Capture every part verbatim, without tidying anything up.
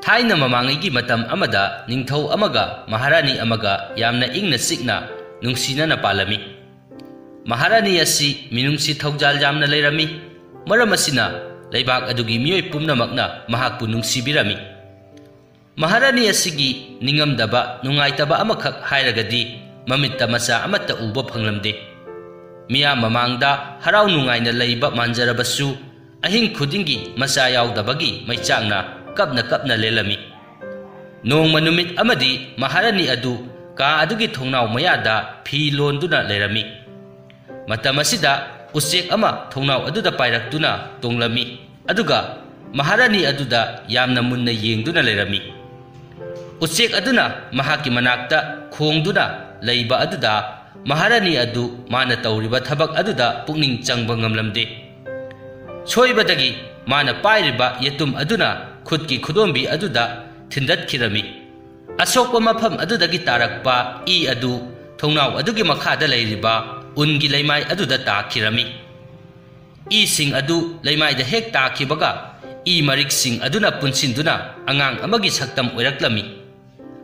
ꯊꯥꯏꯅ ꯃꯃꯥꯡꯉꯩꯒꯤ ꯃꯇꯝ ꯑꯃꯗ ꯅꯤꯡꯊꯧ ꯑꯃꯒ ꯃꯍꯥꯔꯥꯅꯤ ꯑꯃꯒ ꯌꯥꯝꯅ ꯏꯪꯅ ꯆꯤꯛꯅ ꯅꯨꯡꯁꯤꯅꯅ ꯄꯥꯜꯂꯝꯃꯤ꯫ ꯃꯍꯥꯔꯥꯅꯤ ꯑꯁꯤ ꯃꯤꯅꯨꯡꯁꯤ ꯊꯧꯖꯥꯜ ꯌꯥꯝꯅ ꯂꯩꯔꯝꯃꯤ꯫ ꯃꯔꯝ ꯑꯁꯤꯅ ꯂꯩꯕꯥꯛ ꯑꯗꯨꯒꯤ ꯃꯤꯑꯣꯏ ꯄꯨꯝꯅꯃꯛꯅ ꯃꯍꯥꯛꯄꯨ ꯅꯨꯡꯁꯤꯕꯤꯔꯝꯃꯤ꯫ ꯃꯍꯥꯔꯥꯅꯤ ꯑꯁꯤꯒꯤ ꯅꯤꯡꯉꯝꯗꯕ, ꯅꯨꯡꯉꯥꯏꯇꯕ ꯑꯃꯈꯛ ꯍꯥꯏꯔꯒꯗꯤ ꯃꯃꯤꯠꯇ ꯃꯆꯥ ꯑꯃꯠꯇ ꯎꯕ ꯐꯪꯂꯝꯗꯦ꯫ ꯃꯤꯌꯥꯝ ꯃꯃꯥꯡꯗ ꯍꯔꯥꯎ ꯅꯨꯡꯉꯥꯏꯅ ꯂꯩꯕ ꯃꯥꯟꯖꯔꯕꯁꯨ, ꯑꯍꯤꯡ ꯈꯨꯗꯤꯡꯒꯤ ꯃꯆꯥ ꯌꯥꯎꯗꯕꯒꯤ ꯃꯩꯆꯥꯛꯅ ꯀꯞꯅ ꯀꯞꯅ ꯂꯦꯜꯂꯝꯃꯤ꯫ ꯅꯣꯡꯃ ꯅꯨꯃꯤꯠ ꯑꯃꯗꯤ ꯃꯍꯥꯔꯥꯅꯤ ꯑꯗꯨ ꯀꯥ ꯑꯗꯨꯒꯤ ꯊꯣꯡꯅꯥꯎ ꯃꯌꯥꯗ ꯐꯤ ꯂꯣꯟꯗꯨꯅ ꯂꯩꯔꯝꯃꯤ꯫ ꯃꯇꯝ ꯑꯁꯤꯗ ꯎꯆꯦꯛ ꯑꯃ ꯊꯣꯡꯅꯥꯎ ꯑꯗꯨꯗ ꯄꯥꯏꯔꯛꯇꯨꯅ ꯇꯣꯡꯂꯝꯃꯤ, ꯑꯗꯨꯒ ꯃꯍꯥꯔꯥꯅꯤ ꯑꯗꯨꯗ ꯌꯥꯝꯅ ꯃꯨꯟꯅ ꯌꯦꯡꯗꯨꯅ ꯂꯩꯔꯝꯃꯤ꯫ ꯎꯆꯦꯛ ꯑꯗꯨꯅ ꯃꯍꯥꯛꯀꯤ ꯃꯅꯥꯛꯇ ꯈꯣꯡꯗꯨꯅ ꯂꯩꯕ ꯑꯗꯨꯗ ꯃꯍꯥꯔꯥꯅꯤ ꯑꯗꯨ ꯃꯥꯅ ꯇꯧꯔꯤꯕ ꯊꯕꯛ ꯑꯗꯨꯗ ꯄꯨꯛꯅꯤꯡ ꯆꯪꯕ ꯉꯝꯂꯝꯗꯦ꯫ ꯁꯣꯏꯕꯗꯒꯤ ꯃꯥꯅ ꯄꯥꯏꯔꯤꯕ ꯌꯦꯇꯨꯝ ꯑꯗꯨꯅ ꯈꯨꯠꯀꯤ ꯈꯨꯗꯣꯝꯕꯤ ꯑꯗꯨꯗ ꯊꯤꯟꯗꯠꯈꯤꯔꯝꯃꯤ꯫ ꯑꯁꯣꯛꯄ ꯃꯐꯝ ꯑꯗꯨꯗꯒꯤ ꯇꯥꯔꯛꯄ ꯏ ꯑꯗꯨ ꯊꯣꯡꯅꯥꯎ ꯑꯗꯨꯒꯤ ꯃꯈꯥꯗ ꯂꯩꯔꯤꯕ ꯎꯟꯒꯤ ꯂꯩꯃꯥꯏ ꯑꯗꯨꯗ ꯇꯥꯈꯤꯔꯝꯃꯤ꯫ ꯏꯁꯤꯡ ꯑꯗꯨ ꯂꯩꯃꯥꯏꯗ ꯍꯦꯛ ꯇꯥꯈꯤꯕꯒ, ꯏ ꯃꯔꯤꯛꯁꯤꯡ ꯑꯗꯨꯅ ꯄꯨꯟꯁꯤꯟꯗꯨꯅ ꯑꯉꯥꯡ ꯑꯃꯒꯤ ꯁꯛꯇꯝ ꯑꯣꯏꯔꯛꯂꯝꯃꯤ꯫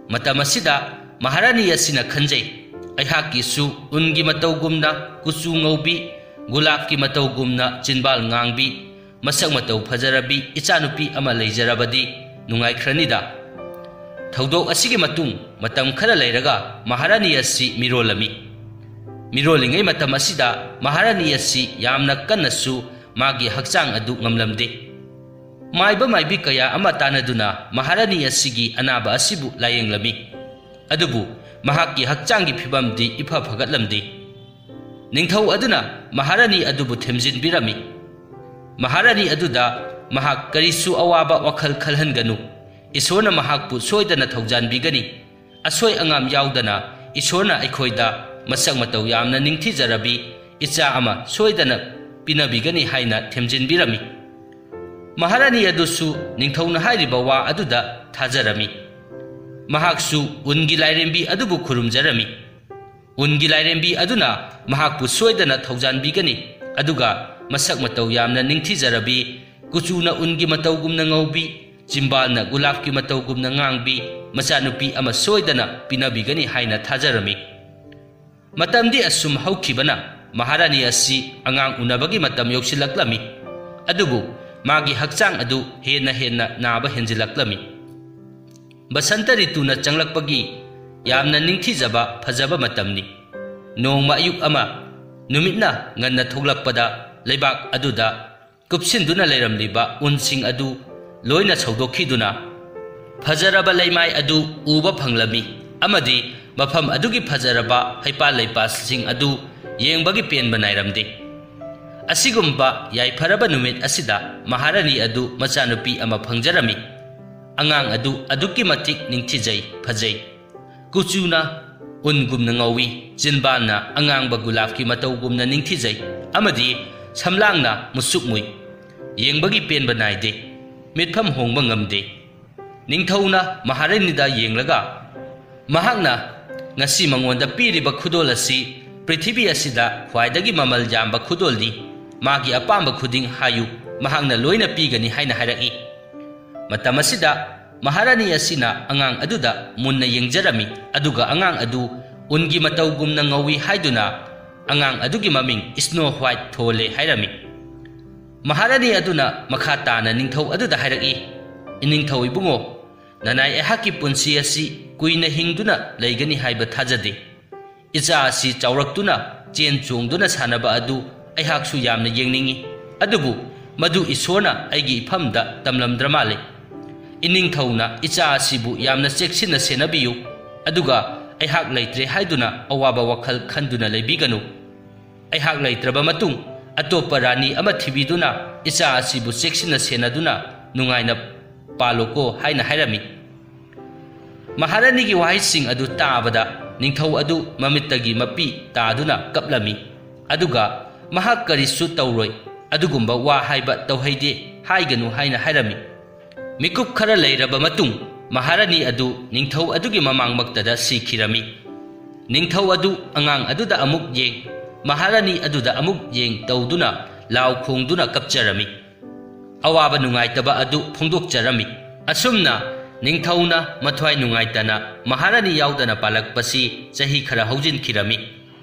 ꯃꯇꯝ ꯑꯁꯤꯗ ꯃꯍꯥꯔꯥꯅꯤ ꯑꯁꯤꯅ ꯈꯟꯖꯩ, "ꯑꯩꯍꯥꯛꯀꯤꯁꯨ ꯎꯟꯒꯤ ꯃꯇꯧꯒꯨꯝꯅ ꯀꯨꯆꯨ ꯉꯧꯕꯤ, ꯒꯨꯂꯥꯞꯀꯤ ꯃꯇꯧꯒꯨꯝꯅ ꯆꯤꯟꯕꯥꯜ ꯉꯥꯡꯕꯤ, ꯃꯁꯛ ꯃꯇꯧ ꯐꯖꯔꯕꯤ ꯏꯆꯥꯅꯨꯄꯤ ꯑꯃ ꯂꯩꯖꯔꯕꯗꯤ ꯅꯨꯡꯉꯥꯏꯈ꯭ꯔꯅꯤꯗ꯫" ꯊꯧꯗꯣꯛ ꯑꯁꯤꯒꯤ ꯃꯇꯨꯡ ꯃꯇꯝ ꯈꯔ ꯂꯩꯔꯒ ꯃꯍꯥꯔꯥꯅꯤ ꯑꯁꯤ ꯃꯤꯔꯣꯜꯂꯝꯃꯤ꯫ ꯃꯤꯔꯣꯜꯂꯤꯉꯩ ꯃꯇꯝ ꯑꯁꯤꯗ ꯃꯍꯥꯔꯥꯅꯤ ꯑꯁꯤ ꯌꯥꯝꯅ ꯀꯟꯅꯁꯨ ꯃꯥꯒꯤ ꯍꯛꯆꯥꯡ ꯑꯗꯨ ꯉꯝꯂꯝꯗꯦ꯫ ꯃꯥꯏꯕ ꯃꯥꯏꯕꯤ ꯀꯌꯥ ꯑꯃ ꯇꯥꯟꯅꯗꯨꯅ ꯃꯍꯥꯔꯥꯅꯤ ꯑꯁꯤꯒꯤ ꯑꯅꯥꯕ ꯑꯁꯤꯕꯨ ꯂꯥꯌꯦꯡꯂꯝꯃꯤ꯫ ꯑꯗꯨꯕꯨ ꯃꯍꯥꯛꯀꯤ ꯍꯛꯆꯥꯡꯒꯤ ꯐꯤꯕꯝꯗꯤ ꯏꯐ ꯐꯒꯠꯂꯝꯗꯦ꯫ ꯅꯤꯡꯊꯧ ꯑꯗꯨꯅ ꯃꯍꯥꯔꯥꯅꯤ ꯑꯗꯨꯕꯨ ꯊꯦꯝꯖꯤꯟꯕꯤꯔꯝꯃꯤ꯫ ꯃꯍꯥꯔꯥꯅꯤ ꯑꯗꯨꯗ ꯃꯍꯥꯛ ꯀꯔꯤꯁꯨ ꯑꯋꯥꯕ ꯋꯥꯈꯜ ꯈꯜꯍꯟꯒꯅꯨ, ꯏꯁꯣꯔꯅ ꯃꯍꯥꯛꯄꯨ ꯁꯣꯏꯗꯅ ꯊꯧꯖꯥꯟꯕꯤꯒꯅꯤ꯫ ꯑꯁꯣꯏ ꯑꯉꯥꯝ ꯌꯥꯎꯗꯅ ꯏꯁꯣꯔꯅ ꯑꯩꯈꯣꯏꯗ ꯃꯁꯛ ꯃꯇꯧ ꯌꯥꯝꯅ ꯅꯤꯡꯊꯤꯖꯔꯕꯤ ꯏꯆꯥ ꯑꯃ ꯁꯣꯏꯗꯅ ꯄꯤꯅꯕꯤꯒꯅꯤ ꯍꯥꯏꯅ ꯊꯦꯝꯖꯤꯟꯕꯤꯔꯝꯃꯤ꯫ ꯃꯍꯥꯔꯥꯅꯤ ꯑꯗꯨꯁꯨ ꯅꯤꯡꯊꯧꯅ ꯍꯥꯏꯔꯤꯕ ꯋꯥ ꯑꯗꯨꯗ ꯊꯥꯖꯔꯝꯃꯤ꯫ ꯃꯍꯥꯛꯁꯨ ꯎꯟꯒꯤ ꯂꯥꯏꯔꯦꯝꯕꯤ ꯑꯗꯨꯕꯨ ꯈꯨꯔꯨꯝꯖꯔꯝꯃꯤ꯫ ꯎꯟꯒꯤ ꯂꯥꯏꯔꯦꯝꯕꯤ ꯑꯗꯨꯅ ꯃꯍꯥꯛꯄꯨ ꯁꯣꯏꯗꯅ ꯊꯧꯖꯥꯟꯕꯤꯒꯅꯤ, ꯑꯗꯨꯒ ꯃꯁꯛ ꯃꯇꯧ ꯌꯥꯝꯅ ꯅꯤꯡꯊꯤꯖꯔꯕꯤ, ꯀꯨꯆꯨꯅ ꯎꯟꯒꯤ ꯃꯇꯧꯒꯨꯝꯅ ꯉꯧꯕꯤ, ꯆꯤꯝꯕꯥꯜꯅ ꯒꯨꯂꯥꯞꯀꯤ ꯃꯇꯧꯒꯨꯝꯅ ꯉꯥꯡꯕꯤ ꯃꯆꯥꯅꯨꯄꯤ ꯑꯃ ꯁꯣꯏꯗꯅ ꯄꯤꯅꯕꯤꯒꯅꯤ ꯍꯥꯏꯅ ꯊꯥꯖꯔꯝꯃꯤ꯫ ꯃꯇꯝꯗꯤ ꯑꯁꯨꯝ ꯍꯧꯈꯤꯕꯅ ꯃꯍꯥꯔꯥꯅꯤ ꯑꯁꯤ ꯑꯉꯥꯡ ꯎꯅꯕꯒꯤ ꯃꯇꯝ ꯌꯧꯁꯤꯜꯂꯛꯂꯝꯃꯤ꯫ ꯑꯗꯨꯕꯨ ꯃꯥꯒꯤ ꯍꯛꯆꯥꯡ ꯑꯗꯨ ꯍꯦꯟꯅ ꯍꯦꯟꯅ ꯅꯥꯕ ꯍꯦꯟꯖꯤꯜꯂꯛꯂꯝꯃꯤ꯫ ꯕꯁꯟꯇ ꯔꯤꯇꯨꯅ ꯆꯪꯂꯛꯄꯒꯤ ꯌꯥꯝꯅ ꯅꯤꯡꯊꯤꯖꯕ ꯐꯖꯕ ꯃꯇꯝꯅꯤ꯫ ꯅꯣꯡꯃ ꯑꯌꯨꯛ ꯑꯃ ꯅꯨꯃꯤꯠꯅ ꯉꯟꯅ ꯊꯣꯛꯂꯛꯄꯗ ꯂꯩꯕꯥꯛ ꯑꯗꯨꯗ ꯀꯨꯞꯁꯤꯟꯗꯨꯅ ꯂꯩꯔꯝꯂꯤꯕ ꯎꯟꯁꯤꯡ ꯑꯗꯨ ꯂꯣꯏꯅ ꯁꯧꯗꯣꯛꯈꯤꯗꯨꯅ ꯐꯖꯔꯕ ꯂꯩꯃꯥꯏ ꯑꯗꯨ ꯎꯕ ꯐꯪꯂꯝꯃꯤ ꯑꯃꯗꯤ ꯃꯐꯝ ꯑꯗꯨꯒꯤ ꯐꯖꯔꯕ ꯍꯩꯄꯥꯜ ꯂꯩꯄꯥꯜꯁꯤꯡ ꯑꯗꯨ ꯌꯦꯡꯕꯒꯤ ꯄꯦꯟꯕ ꯅꯥꯏꯔꯝꯗꯦ꯫ ꯑꯁꯤꯒꯨꯝꯕ ꯌꯥꯏꯐꯔꯕ ꯅꯨꯃꯤꯠ ꯑꯁꯤꯗ ꯃꯍꯥꯔꯥꯅꯤ ꯑꯗꯨ ꯃꯆꯥꯅꯨꯄꯤ ꯑꯃ ꯐꯪꯖꯔꯝꯃꯤ꯫ ꯑꯉꯥꯡ ꯑꯗꯨ ꯑꯗꯨꯛꯀꯤ ꯃꯇꯤꯛ ꯅꯤꯡꯊꯤꯖꯩ, ꯐꯖꯩ꯫ ꯀꯨꯆꯨꯅ ꯎꯟꯒꯨꯝꯅ ꯉꯧꯏ, ꯆꯤꯟꯕꯥꯟꯅ ꯑꯉꯥꯡꯕ ꯒꯨꯂꯥꯞꯀꯤ ꯃꯇꯧꯒꯨꯝꯅ ꯅꯤꯡꯊꯤꯖꯩ ꯑꯃꯗꯤ ꯁꯝꯂꯥꯡꯅ ꯃꯨꯁꯨꯛ ꯃꯨꯏ꯫ ꯌꯦꯡꯕꯒꯤ ꯄꯦꯟꯕ ꯅꯥꯏꯗꯦ, ꯃꯤꯠꯐꯝ ꯍꯣꯡꯕ ꯉꯝꯗꯦ꯫ ꯅꯤꯡꯊꯧꯅ ꯃꯍꯥꯔꯥꯅꯤꯗ ꯌꯦꯡꯂꯒ, "ꯃꯍꯥꯛꯅ ꯉꯁꯤ ꯃꯉꯣꯟꯗ ꯄꯤꯔꯤꯕ ꯈꯨꯗꯣꯜ ꯑꯁꯤ ꯄ꯭ꯔꯤꯊꯤꯕꯤ ꯑꯁꯤꯗ ꯈ꯭ꯋꯥꯏꯗꯒꯤ ꯃꯃꯜ ꯌꯥꯝꯕ ꯈꯨꯗꯣꯜꯅꯤ꯫ ꯃꯥꯒꯤ ꯑꯄꯥꯝꯕ ꯈꯨꯗꯤꯡ ꯍꯥꯏꯌꯨ, ꯃꯍꯥꯛꯅ ꯂꯣꯏꯅ ꯄꯤꯒꯅꯤ" ꯍꯥꯏꯅ ꯍꯥꯏꯔꯛꯏ꯫ ꯃꯇꯝ ꯑꯁꯤꯗ ꯃꯍꯥꯔꯥꯅꯤ ꯑꯁꯤꯅ ꯑꯉꯥꯡ ꯑꯗꯨꯗ ꯃꯨꯟꯅ ꯌꯦꯡꯖꯔꯝꯃꯤ, ꯑꯗꯨꯒ ꯑꯉꯥꯡ ꯑꯗꯨ ꯎꯟꯒꯤ ꯃꯇꯧꯒꯨꯝꯅ ꯉꯧꯏ ꯍꯥꯏꯗꯨꯅ ꯑꯉꯥꯡ ꯑꯗꯨꯒꯤ ꯃꯃꯤꯡ ꯁ꯭ꯅꯣ ꯋꯥꯏꯠ ꯊꯣꯜꯂꯦ ꯍꯥꯏꯔꯝꯃꯤ꯫ ꯃꯍꯥꯔꯥꯅꯤ ꯑꯗꯨꯅ ꯃꯈꯥ ꯇꯥꯅ ꯅꯤꯡꯊꯧ ꯑꯗꯨꯗ ꯍꯥꯏꯔꯛꯏ, "ꯏꯅꯤꯡꯊꯧ ꯏꯕꯨꯡꯉꯣ, ꯅꯅꯥꯏ ꯑꯩꯍꯥꯛꯀꯤ ꯄꯨꯟꯁꯤ ꯑꯁꯤ ꯀꯨꯏꯅ ꯍꯤꯡꯗꯨꯅ ꯂꯩꯒꯅꯤ ꯍꯥꯏꯕ ꯊꯥꯖꯗꯦ꯫ ꯏꯆꯥ ꯑꯁꯤ ꯆꯥꯎꯔꯛꯇꯨꯅ ꯆꯦꯟ ꯆꯣꯡꯗꯨꯅ ꯁꯥꯟꯅꯕ ꯑꯗꯨ ꯑꯩꯍꯥꯛꯁꯨ ꯌꯥꯝꯅ ꯌꯦꯡꯅꯤꯡꯏ, ꯑꯗꯨꯕꯨ ꯃꯗꯨ ꯏꯁꯣꯔꯅ ꯑꯩꯒꯤ ꯏꯐꯝꯗ ꯇꯝꯂꯝꯗ꯭ꯔ ꯃꯥꯜꯂꯦ꯫ ꯏꯅꯤꯡꯊꯧꯅ ꯏꯆꯥ ꯑꯁꯤꯕꯨ ꯌꯥꯝꯅ ꯆꯦꯛꯁꯤꯟꯅ ꯁꯦꯟꯅꯕꯤꯌꯨ, ꯑꯗꯨꯒ ꯑꯩꯍꯥꯛ ꯂꯩꯇ꯭ꯔꯦ ꯍꯥꯏꯗꯨꯅ ꯑꯋꯥꯕ ꯋꯥꯈꯜ ꯈꯟꯗꯨꯅ ꯂꯩꯕꯤꯒꯅꯨ꯫ ꯑꯩꯍꯥꯛ ꯂꯩꯇ꯭ꯔꯕ ꯃꯇꯨꯡ ꯑꯇꯣꯞꯄ ꯔꯥꯅꯤ ꯑꯃ ꯊꯤꯕꯤꯗꯨꯅ ꯏꯆꯥ ꯑꯁꯤꯕꯨ ꯆꯦꯛꯁꯤꯟꯅ ꯁꯦꯟꯅꯗꯨꯅ ꯅꯨꯡꯉꯥꯏꯅ ꯄꯥꯜꯂꯨꯀꯣ" ꯍꯥꯏꯅ ꯍꯥꯏꯔꯝꯃꯤ꯫ ꯃꯍꯥꯔꯥꯅꯤꯒꯤ ꯋꯥꯍꯩꯁꯤꯡ ꯑꯗꯨ ꯇꯥꯕꯗ ꯅꯤꯡꯊꯧ ꯑꯗꯨ ꯃꯃꯤꯠꯇꯒꯤ ꯃꯄꯤ ꯇꯥꯗꯨꯅ ꯀꯞꯂꯝꯃꯤ꯫ ꯑꯗꯨꯒ ꯃꯍꯥꯛ ꯀꯔꯤꯁꯨ ꯇꯧꯔꯣꯏ, ꯑꯗꯨꯒꯨꯝꯕ ꯋꯥ ꯍꯥꯏꯕ ꯇꯧꯍꯩꯗꯦ, ꯍꯥꯏꯒꯅꯨ ꯍꯥꯏꯅ ꯍꯥꯏꯔꯝꯃꯤ꯫ ꯃꯤꯀꯨꯞ ꯈꯔ ꯂꯩꯔꯕ ꯃꯇꯨꯡ ꯃꯍꯥꯔꯥꯅꯤ ꯑꯗꯨ ꯅꯤꯡꯊꯧ ꯑꯗꯨꯒꯤ ꯃꯃꯥꯡꯃꯛꯇꯗ ꯁꯤꯈꯤꯔꯝꯃꯤ꯫ ꯅꯤꯡꯊꯧ ꯑꯗꯨ ꯑꯉꯥꯡ ꯑꯗꯨꯗ ꯑꯃꯨꯛ ꯌꯦꯡ, ꯃꯍꯥꯔꯥꯅꯤ ꯑꯗꯨꯗ ꯑꯃꯨꯛ ꯌꯦꯡ ꯇꯧꯗꯨꯅ ꯂꯥꯎ ꯈꯣꯡꯗꯨꯅ ꯀꯞꯆꯔꯝꯃꯤ꯫ ꯑꯋꯥꯕ ꯅꯨꯡꯉꯥꯏꯇꯕ ꯑꯗꯨ ꯐꯣꯡꯗꯣꯛꯆꯔꯝꯃꯤ꯫ ꯑꯁꯨꯝꯅ ꯅꯤꯡꯊꯧꯅ ꯃꯊ꯭ꯋꯥꯏ ꯅꯨꯡꯉꯥꯏꯇꯅ ꯃꯍꯥꯔꯥꯅꯤ ꯌꯥꯎꯗꯅ ꯄꯥꯜꯂꯛꯄꯁꯤ ꯆꯍꯤ ꯈꯔ ꯍꯧꯖꯤꯟꯈꯤꯔꯝꯃꯤ꯫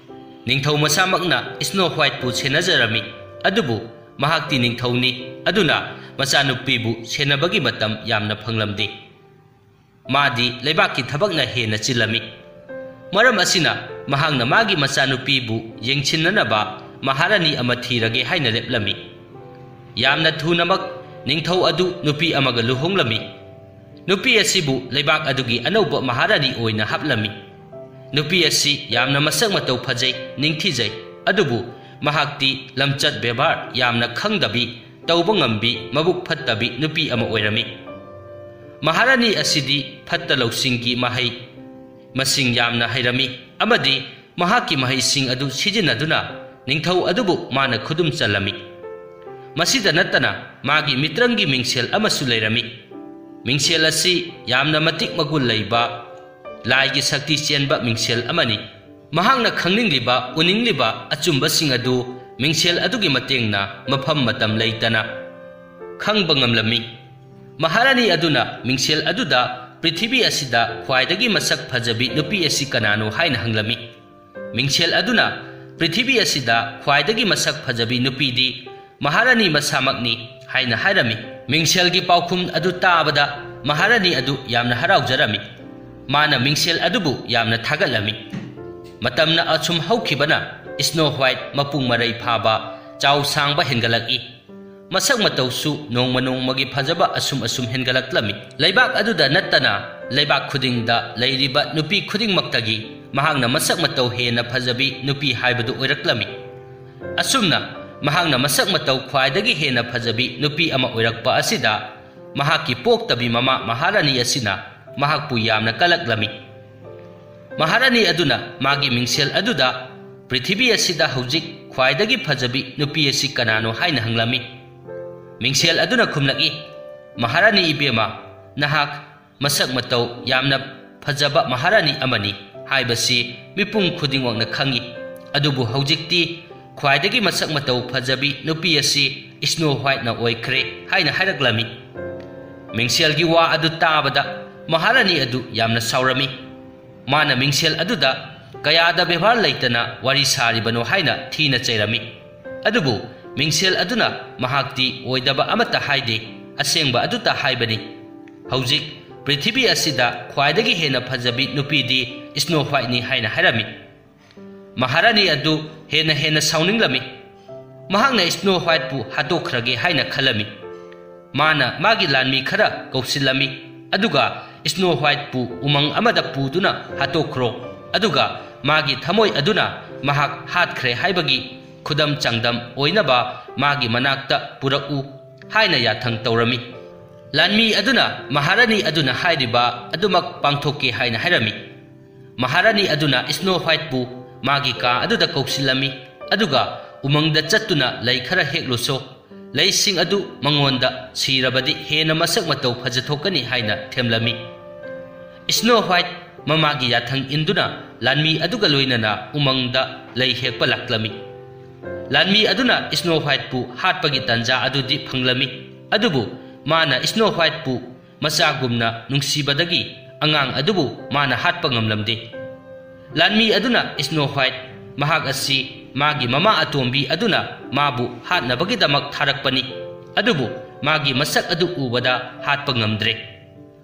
ꯅꯤꯡꯊꯧ ꯃꯁꯥꯃꯛꯅ ꯁ꯭ꯅꯣ ꯋꯥꯏꯠꯄꯨ ꯁꯦꯟꯅꯖꯔꯝꯃꯤ, ꯑꯗꯨꯕꯨ ꯃꯍꯥꯛꯇꯤ ꯅꯤꯡꯊꯧꯅꯤ, ꯑꯗꯨꯅ ꯃꯆꯥꯅꯨꯄꯤꯕꯨ ꯁꯦꯟꯅꯕꯒꯤ ꯃꯇꯝ ꯌꯥꯝꯅ ꯐꯪꯂꯝꯗꯦ꯫ ꯃꯥꯗꯤ ꯂꯩꯕꯥꯛꯀꯤ ꯊꯕꯛꯅ ꯍꯦꯟꯅ ꯆꯤꯜꯂꯝꯃꯤ꯫ ꯃꯔꯝ ꯑꯁꯤꯅ ꯃꯍꯥꯛꯅ ꯃꯥꯒꯤ ꯃꯆꯥꯅꯨꯄꯤꯕꯨ ꯌꯦꯡꯁꯤꯟꯅꯅꯕ ꯃꯍꯥꯔꯥꯅꯤ ꯑꯃ ꯊꯤꯔꯒꯦ ꯍꯥꯏꯅ ꯂꯦꯞꯂꯝꯃꯤ꯫ ꯌꯥꯝꯅ ꯊꯨꯅꯃꯛ ꯅꯤꯡꯊꯧ ꯑꯗꯨ ꯅꯨꯄꯤ ꯑꯃꯒ ꯂꯨꯍꯣꯡꯂꯝꯃꯤ꯫ ꯅꯨꯄꯤ ꯑꯁꯤꯕꯨ ꯂꯩꯕꯥꯛ ꯑꯗꯨꯒꯤ ꯑꯅꯧꯕ ꯃꯍꯥꯔꯥꯅꯤ ꯑꯣꯏꯅ ꯍꯥꯞꯂꯝꯃꯤ꯫ ꯅꯨꯄꯤ ꯑꯁꯤ ꯌꯥꯝꯅ ꯃꯁꯛ ꯃꯇꯧ ꯐꯖꯩ, ꯅꯤꯡꯊꯤꯖꯩ, ꯑꯗꯨꯕꯨ ꯃꯍꯥꯛꯇꯤ ꯂꯝꯆꯠ ꯕꯦꯕꯥꯔ ꯌꯥꯝꯅ ꯈꯪꯗꯕꯤ, ꯇꯧꯕ ꯉꯝꯕꯤ, ꯃꯕꯨꯛ ꯐꯠꯇꯕꯤ ꯅꯨꯄꯤ ꯑꯃ ꯑꯣꯏꯔꯝꯃꯤ꯫ ꯃꯍꯥꯔꯥꯅꯤ ꯑꯁꯤꯗꯤ ꯐꯠꯇ ꯂꯧꯁꯤꯡꯒꯤ ꯃꯍꯩ ꯃꯁꯤꯡ ꯌꯥꯝꯅ ꯍꯩꯔꯝꯃꯤ ꯑꯃꯗꯤ ꯃꯍꯥꯛꯀꯤ ꯃꯍꯩꯁꯤꯡ ꯑꯗꯨ ꯁꯤꯖꯤꯟꯅꯗꯨꯅ ꯅꯤꯡꯊꯧ ꯑꯗꯨꯕꯨ ꯃꯥꯅ ꯈꯨꯗꯨꯝ ꯆꯜꯂꯝꯃꯤ꯫ ꯃꯁꯤꯗ ꯅꯠꯇꯅ ꯃꯥꯒꯤ ꯃꯤꯇ꯭ꯔꯪꯒꯤ ꯃꯤꯡꯁꯦꯜ ꯑꯃꯁꯨ ꯂꯩꯔꯝꯃꯤ꯫ ꯃꯤꯡꯁꯦꯜ ꯑꯁꯤ ꯌꯥꯝꯅ ꯃꯇꯤꯛ ꯃꯒꯨꯟ ꯂꯩꯕ, ꯂꯥꯏꯒꯤ ꯁꯛꯇꯤ ꯆꯦꯟꯕ ꯃꯤꯡꯁꯦꯜ ꯑꯃꯅꯤ꯫ ꯃꯍꯥꯛꯅ ꯈꯪꯅꯤꯡꯂꯤꯕ, ꯎꯅꯤꯡꯂꯤꯕ ꯑꯆꯨꯝꯕꯁꯤꯡ ꯑꯗꯨ ꯃꯤꯡꯁꯦꯜ ꯑꯗꯨꯒꯤ ꯃꯇꯦꯡꯅ ꯃꯐꯝ ꯃꯇꯝ ꯂꯩꯇꯅ ꯈꯪꯕ ꯉꯝꯂꯝꯃꯤ꯫ ꯃꯍꯥꯔꯥꯅꯤ ꯑꯗꯨꯅ ꯃꯤꯡꯁꯦꯜ ꯑꯗꯨꯗ ꯄ꯭ꯔꯤꯊꯤꯕꯤ ꯑꯁꯤꯗ ꯈ꯭ꯋꯥꯏꯗꯒꯤ ꯃꯁꯛ ꯐꯖꯕꯤ ꯅꯨꯄꯤ ꯑꯁꯤ ꯀꯅꯥꯅꯣ ꯍꯥꯏꯅ ꯍꯪꯂꯝꯃꯤ꯫ ꯃꯤꯡꯁꯦꯜ ꯑꯗꯨꯅ ꯄ꯭ꯔꯤꯊꯤꯕꯤ ꯑꯁꯤꯗ ꯈ꯭ꯋꯥꯏꯗꯒꯤ ꯃꯁꯛ ꯐꯖꯕꯤ ꯅꯨꯄꯤꯗꯤ ꯃꯍꯥꯔꯥꯅꯤ ꯃꯁꯥꯃꯛꯅꯤ ꯍꯥꯏꯅ ꯍꯥꯏꯔꯝꯃꯤ꯫ ꯃꯤꯡꯁꯦꯜꯒꯤ ꯄꯥꯎꯈꯨꯝ ꯑꯗꯨ ꯇꯥꯕꯗ ꯃꯍꯥꯔꯥꯅꯤ ꯑꯗꯨ ꯌꯥꯝꯅ ꯍꯔꯥꯎꯖꯔꯝꯃꯤ꯫ ꯃꯥꯅ ꯃꯤꯡꯁꯦꯜ ꯑꯗꯨꯕꯨ ꯌꯥꯝꯅ ꯊꯥꯒꯠꯂꯝꯃꯤ꯫ ꯃꯇꯝꯅ ꯑꯁꯨꯝ ꯍꯧꯈꯤꯕꯅ ꯁ꯭ꯅꯣ ꯋꯥꯏꯠ ꯃꯄꯨꯡ ꯃꯔꯩ ꯐꯥꯕ, ꯆꯥꯎ ꯁꯥꯡꯕ ꯍꯦꯟꯒꯠꯂꯛꯏ꯫ ꯃꯁꯛ ꯃꯇꯧꯁꯨ ꯅꯣꯡꯃ ꯅꯣꯡꯃꯒꯤ ꯐꯖꯕ ꯑꯁꯨꯝ ꯑꯁꯨꯝ ꯍꯦꯟꯒꯠꯂꯛꯂꯝꯃꯤ꯫ ꯂꯩꯕꯥꯛ ꯑꯗꯨꯗ ꯅꯠꯇꯅ ꯂꯩꯕꯥꯛ ꯈꯨꯗꯤꯡꯗ ꯂꯩꯔꯤꯕ ꯅꯨꯄꯤ ꯈꯨꯗꯤꯡꯃꯛꯇꯒꯤ ꯃꯍꯥꯛꯅ ꯃꯁꯛ ꯃꯇꯧ ꯍꯦꯟꯅ ꯐꯖꯕꯤ ꯅꯨꯄꯤ ꯍꯥꯏꯕꯗꯨ ꯑꯣꯏꯔꯛꯂꯝꯃꯤ꯫ ꯑꯁꯨꯝꯅ ꯃꯍꯥꯛꯅ ꯃꯁꯛ ꯃꯇꯧ ꯈ꯭ꯋꯥꯏꯗꯒꯤ ꯍꯦꯟꯅ ꯐꯖꯕꯤ ꯅꯨꯄꯤ ꯑꯃ ꯑꯣꯏꯔꯛꯄ ꯑꯁꯤꯗ ꯃꯍꯥꯛꯀꯤ ꯄꯣꯛꯇꯕꯤ ꯃꯃꯥ ꯃꯍꯥꯔꯥꯅꯤ ꯑꯁꯤꯅ ꯃꯍꯥꯛꯄꯨ ꯌꯥꯝꯅ ꯀꯂꯛꯂꯝꯃꯤ꯫ ꯃꯍꯥꯔꯥꯅꯤ ꯑꯗꯨꯅ ꯃꯥꯒꯤ ꯃꯤꯡꯁꯦꯜ ꯑꯗꯨꯗ ꯄ꯭ꯔꯤꯊꯤꯕꯤ ꯑꯁꯤꯗ ꯍꯧꯖꯤꯛ ꯈ꯭ꯋꯥꯏꯗꯒꯤ ꯐꯖꯕꯤ ꯅꯨꯄꯤ ꯑꯁꯤ ꯀꯅꯥꯅꯣ ꯍꯥꯏꯅ ꯍꯪꯂꯝꯃꯤ꯫ ꯃꯤꯡꯁꯦꯜ ꯑꯗꯨꯅ ꯈꯨꯝꯂꯛꯏ, "ꯃꯍꯥꯔꯥꯅꯤ ꯏꯕꯦꯝꯃ, ꯅꯍꯥꯛ ꯃꯁꯛ ꯃꯇꯧ ꯌꯥꯝꯅ ꯐꯖꯕ ꯃꯍꯥꯔꯥꯅꯤ ꯑꯃꯅꯤ ꯍꯥꯏꯕꯁꯤ ꯃꯤꯄꯨꯝ ꯈꯨꯗꯤꯡꯃꯛꯅ ꯈꯪꯏ꯫ ꯑꯗꯨꯕꯨ ꯍꯧꯖꯤꯛꯇꯤ ꯈ꯭ꯋꯥꯏꯗꯒꯤ ꯃꯁꯛ ꯃꯇꯧ ꯐꯖꯕꯤ ꯅꯨꯄꯤ ꯑꯁꯤ ꯏꯁꯅꯣ ꯋꯥꯏꯠꯅ ꯑꯣꯏꯈ꯭ꯔꯦ ꯍꯥꯏꯅ ꯍꯥꯏꯔꯛꯂꯝꯃꯤ꯫ ꯃꯤꯡꯁꯦꯜꯒꯤ ꯋꯥ ꯑꯗꯨ ꯇꯥꯕꯗ ꯃꯍꯥꯔꯥꯅꯤ ꯑꯗꯨ ꯌꯥꯝꯅ ꯁꯥꯎꯔꯝꯃꯤ꯫ ꯃꯥꯅ ꯃꯤꯡꯁꯦꯜ ꯑꯗꯨꯗ ꯀꯌꯥꯗ ꯕꯦꯕꯥꯔ ꯂꯩꯇꯅ ꯋꯥꯔꯤ ꯁꯥꯔꯤꯕꯅꯣ ꯍꯥꯏꯅ ꯊꯤꯅ ꯆꯩꯔꯝꯃꯤ꯫ ꯑꯗꯨꯕꯨ ꯃꯤꯡꯁꯦꯜ ꯑꯗꯨꯅ ꯃꯍꯥꯛꯇꯤ ꯑꯣꯏꯗꯕ ꯑꯃꯠꯇ ꯍꯥꯏꯗꯦ, ꯑꯁꯦꯡꯕ ꯑꯗꯨꯇ ꯍꯥꯏꯕꯅꯤ꯫ ꯍꯧꯖꯤꯛ ꯄ꯭ꯔꯤꯊꯤꯕꯤ ꯑꯁꯤꯗ ꯈ꯭ꯋꯥꯏꯗꯒꯤ ꯍꯦꯟꯅ ꯐꯖꯕꯤ ꯅꯨꯄꯤꯗꯤ ꯏꯁꯅꯣ ꯋꯥꯏꯠꯅꯤ ꯍꯥꯏꯅ ꯍꯥꯏꯔꯝꯃꯤ꯫ ꯃꯍꯥꯔꯥꯅꯤ ꯑꯗꯨ ꯍꯦꯟꯅ ꯍꯦꯟꯅ ꯁꯥꯎꯅꯤꯡꯂꯝꯃꯤ꯫ ꯃꯍꯥꯛꯅ ꯏꯁꯅꯣ ꯋꯥꯏꯠꯄꯨ ꯍꯥꯠꯇꯣꯛꯈ꯭ꯔꯒꯦ ꯍꯥꯏꯅ ꯈꯜꯂꯝꯃꯤ꯫ ꯃꯥꯅ ꯃꯥꯒꯤ ꯂꯥꯟꯃꯤ ꯈꯔ ꯀꯧꯁꯤꯜꯂꯝꯃꯤ, ꯑꯗꯨꯒ ꯏꯁꯅꯣ ꯋꯥꯏꯠꯄꯨ ꯎꯃꯪ ꯑꯃꯗ ꯄꯨꯗꯨꯅ ꯍꯥꯠꯇꯣꯛꯈ꯭ꯔꯣ, ꯑꯗꯨꯒ ꯃꯥꯒꯤ ꯊꯃꯣꯏ ꯑꯗꯨꯅ ꯃꯍꯥꯛ ꯍꯥꯠꯈ꯭ꯔꯦ ꯍꯥꯏꯕꯒꯤ ꯈꯨꯗꯝ ꯆꯥꯡꯗꯝ ꯑꯣꯏꯅꯕ ꯃꯥꯒꯤ ꯃꯅꯥꯛꯇ ꯄꯨꯔꯛꯎ ꯍꯥꯏꯅ ꯌꯥꯊꯪ ꯇꯧꯔꯝꯃꯤ꯫ ꯂꯥꯟꯃꯤ ꯑꯗꯨꯅ ꯃꯍꯥꯔꯥꯅꯤ ꯑꯗꯨꯅ ꯍꯥꯏꯔꯤꯕ ꯑꯗꯨꯃꯛ ꯄꯥꯡꯊꯣꯛꯀꯦ ꯍꯥꯏꯅ ꯍꯥꯏꯔꯝꯃꯤ꯫ ꯃꯍꯥꯔꯥꯅꯤ ꯑꯗꯨꯅ ꯏꯁꯅꯣ ꯋꯥꯏꯠꯄꯨ ꯃꯥꯒꯤ ꯀꯥ ꯑꯗꯨꯗ ꯀꯧꯁꯤꯜꯂꯝꯃꯤ, ꯑꯗꯨꯒ ꯎꯃꯪꯗ ꯆꯠꯇꯨꯅ ꯂꯩ ꯈꯔ ꯍꯦꯛꯂꯨꯁꯣ꯫ ꯂꯩꯁꯤꯡ ꯑꯗꯨ ꯃꯉꯣꯟꯗ ꯁꯤꯔꯕꯗꯤ ꯍꯦꯟꯅ ꯃꯁꯛ ꯃꯇꯧ ꯐꯖꯊꯣꯛꯀꯅꯤ ꯍꯥꯏꯅ ꯊꯦꯝꯂꯝꯃꯤ꯫ ꯏꯁꯅꯣ ꯋꯥꯏꯠ ꯃꯃꯥꯒꯤ ꯌꯥꯊꯪ ꯏꯟꯗꯨꯅ ꯂꯥꯟꯃꯤ ꯑꯗꯨꯒ ꯂꯣꯏꯅꯅ ꯎꯃꯪꯗ ꯂꯩ ꯍꯦꯛꯄ ꯂꯥꯛꯂꯝꯃꯤ꯫ ꯂꯥꯟꯃꯤ ꯑꯗꯨꯅ ꯏꯁꯅꯣ ꯋꯥꯏꯠꯄꯨ ꯍꯥꯠꯄꯒꯤ ꯇꯥꯟꯖꯥ ꯑꯗꯨꯗꯤ ꯐꯪꯂꯝꯃꯤ, ꯑꯗꯨꯕꯨ ꯃꯥꯅ ꯏꯁꯅꯣ ꯋꯥꯏꯠꯄꯨ ꯃꯆꯥꯒꯨꯝꯅ ꯅꯨꯡꯁꯤꯕꯗꯒꯤ ꯑꯉꯥꯡ ꯑꯗꯨꯕꯨ ꯃꯥꯅ ꯍꯥꯠꯄ ꯉꯝꯂꯝꯗꯦ꯫ ꯂꯥꯟꯃꯤ ꯑꯗꯨꯅ ꯏꯁꯅꯣ ꯋꯥꯏꯠ, ꯃꯍꯥꯛ ꯑꯁꯤ ꯃꯥꯒꯤ ꯃꯃꯥ ꯑꯇꯣꯝꯕꯤ ꯑꯗꯨꯅ ꯃꯥꯕꯨ ꯍꯥꯠꯅꯕꯒꯤꯗꯃꯛ ꯊꯥꯔꯛꯄꯅꯤ, ꯑꯗꯨꯕꯨ ꯃꯥꯒꯤ ꯃꯁꯛ ꯑꯗꯨ ꯎꯕꯗ ꯍꯥꯠꯄ ꯉꯝꯗ꯭ꯔꯦ꯫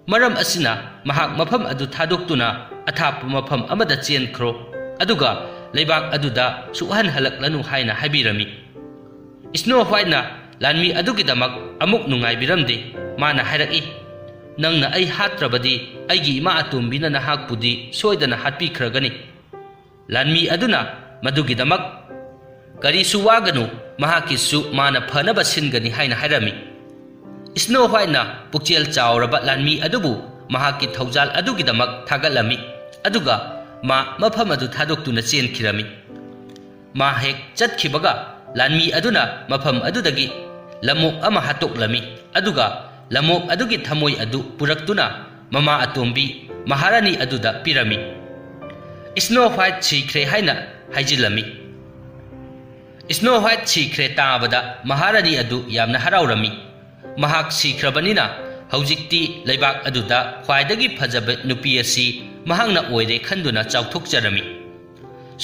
ꯃꯔꯝ ꯑꯁꯤꯅ ꯃꯍꯥꯛ ꯃꯐꯝ ꯑꯗꯨ ꯊꯥꯗꯣꯛꯇꯨꯅ ꯑꯊꯥꯞꯄ ꯃꯐꯝ ꯑꯃꯗ ꯆꯦꯟꯈ꯭ꯔꯣ, ꯑꯗꯨꯒ ꯂꯩꯕꯥꯛ ꯑꯗꯨꯗ ꯁꯨꯛꯍꯟ ꯍꯜꯂꯛꯂꯅꯨ ꯍꯥꯏꯅ ꯍꯥꯏꯕꯤꯔꯝꯃꯤ꯫ ꯏꯁꯅꯣ ꯋꯥꯏꯠꯅ ꯂꯥꯟꯃꯤ ꯑꯗꯨꯒꯤꯗꯃꯛ ꯑꯃꯨꯛ ꯅꯨꯡꯉꯥꯏꯕꯤꯔꯝꯗꯦ꯫ ꯃꯥꯅ ꯍꯥꯏꯔꯛꯏ, "ꯅꯪꯅ ꯑꯩ ꯍꯥꯠꯇ꯭ꯔꯕꯗꯤ ꯑꯩꯒꯤ ꯏꯃꯥ ꯑꯇꯣꯝꯕꯤꯅ ꯅꯍꯥꯛꯄꯨꯗꯤ ꯁꯣꯏꯗꯅ ꯍꯥꯠꯄꯤꯈ꯭ꯔꯒꯅꯤ"꯫ ꯂꯥꯟꯃꯤ ꯑꯗꯨꯅ ꯃꯗꯨꯒꯤꯗꯃꯛ ꯀꯔꯤꯁꯨ ꯋꯥꯒꯅꯨ, ꯃꯍꯥꯛꯀꯤꯁꯨ ꯃꯥꯅ ꯐꯅꯕ ꯁꯤꯟꯒꯅꯤ ꯍꯥꯏꯅ ꯍꯥꯏꯔꯝꯃꯤ꯫ ꯏꯁꯅꯣ ꯋꯥꯏꯠꯅ ꯄꯨꯛꯆꯦꯜ ꯆꯥꯎꯔꯕ ꯂꯥꯟꯃꯤ ꯑꯗꯨꯕꯨ ꯃꯍꯥꯛꯀꯤ ꯊꯧꯖꯥꯜ ꯑꯗꯨꯒꯤꯗꯃꯛ ꯊꯥꯒꯠꯂꯝꯃꯤ, ꯑꯗꯨꯒ ꯃꯥ ꯃꯐꯝ ꯑꯗꯨ ꯊꯥꯗꯣꯛꯇꯨꯅ ꯆꯦꯟꯈꯤꯔꯝꯃꯤ꯫ ꯃꯥ ꯍꯦꯛ ꯆꯠꯈꯤꯕꯒ ꯂꯥꯟꯃꯤ ꯑꯗꯨꯅ ꯃꯐꯝ ꯑꯗꯨꯗꯒꯤ ꯂꯝꯑꯣꯛ ꯑꯃ ꯍꯥꯠꯇꯣꯛꯂꯝꯃꯤ, ꯑꯗꯨꯒ ꯂꯝꯑꯣꯛ ꯑꯗꯨꯒꯤ ꯊꯃꯣꯏ ꯑꯗꯨ ꯄꯨꯔꯛꯇꯨꯅ ꯃꯃꯥ ꯑꯇꯣꯝꯕꯤ ꯃꯍꯥꯔꯥꯅꯤ ꯑꯗꯨꯗ ꯄꯤꯔꯝꯃꯤ꯫ ꯏꯁꯅꯣ ꯋꯥꯏꯠ ꯁꯤꯈ꯭ꯔꯦ ꯍꯥꯏꯅ ꯍꯥꯏꯖꯤꯜꯂꯝꯃꯤ꯫ ꯏꯁꯅꯣ ꯍ꯭ꯋꯥꯏꯠ ꯁꯤꯈ꯭ꯔꯦ ꯇꯥꯕꯗ ꯃꯍꯥꯔꯥꯅꯤ ꯑꯗꯨ ꯌꯥꯝꯅ ꯍꯔꯥꯎꯔꯝꯃꯤ꯫ ꯃꯍꯥꯛ ꯁꯤꯈ꯭ꯔꯕꯅꯤꯅ ꯍꯧꯖꯤꯛꯇꯤ ꯂꯩꯕꯥꯛ ꯑꯗꯨꯗ ꯈ꯭ꯋꯥꯏꯗꯒꯤ ꯐꯖꯕ ꯅꯨꯄꯤ ꯑꯁꯤ ꯃꯍꯥꯛꯅ ꯑꯣꯏꯔꯦ ꯈꯟꯗꯨꯅ ꯆꯥꯎꯊꯣꯛꯆꯔꯝꯃꯤ꯫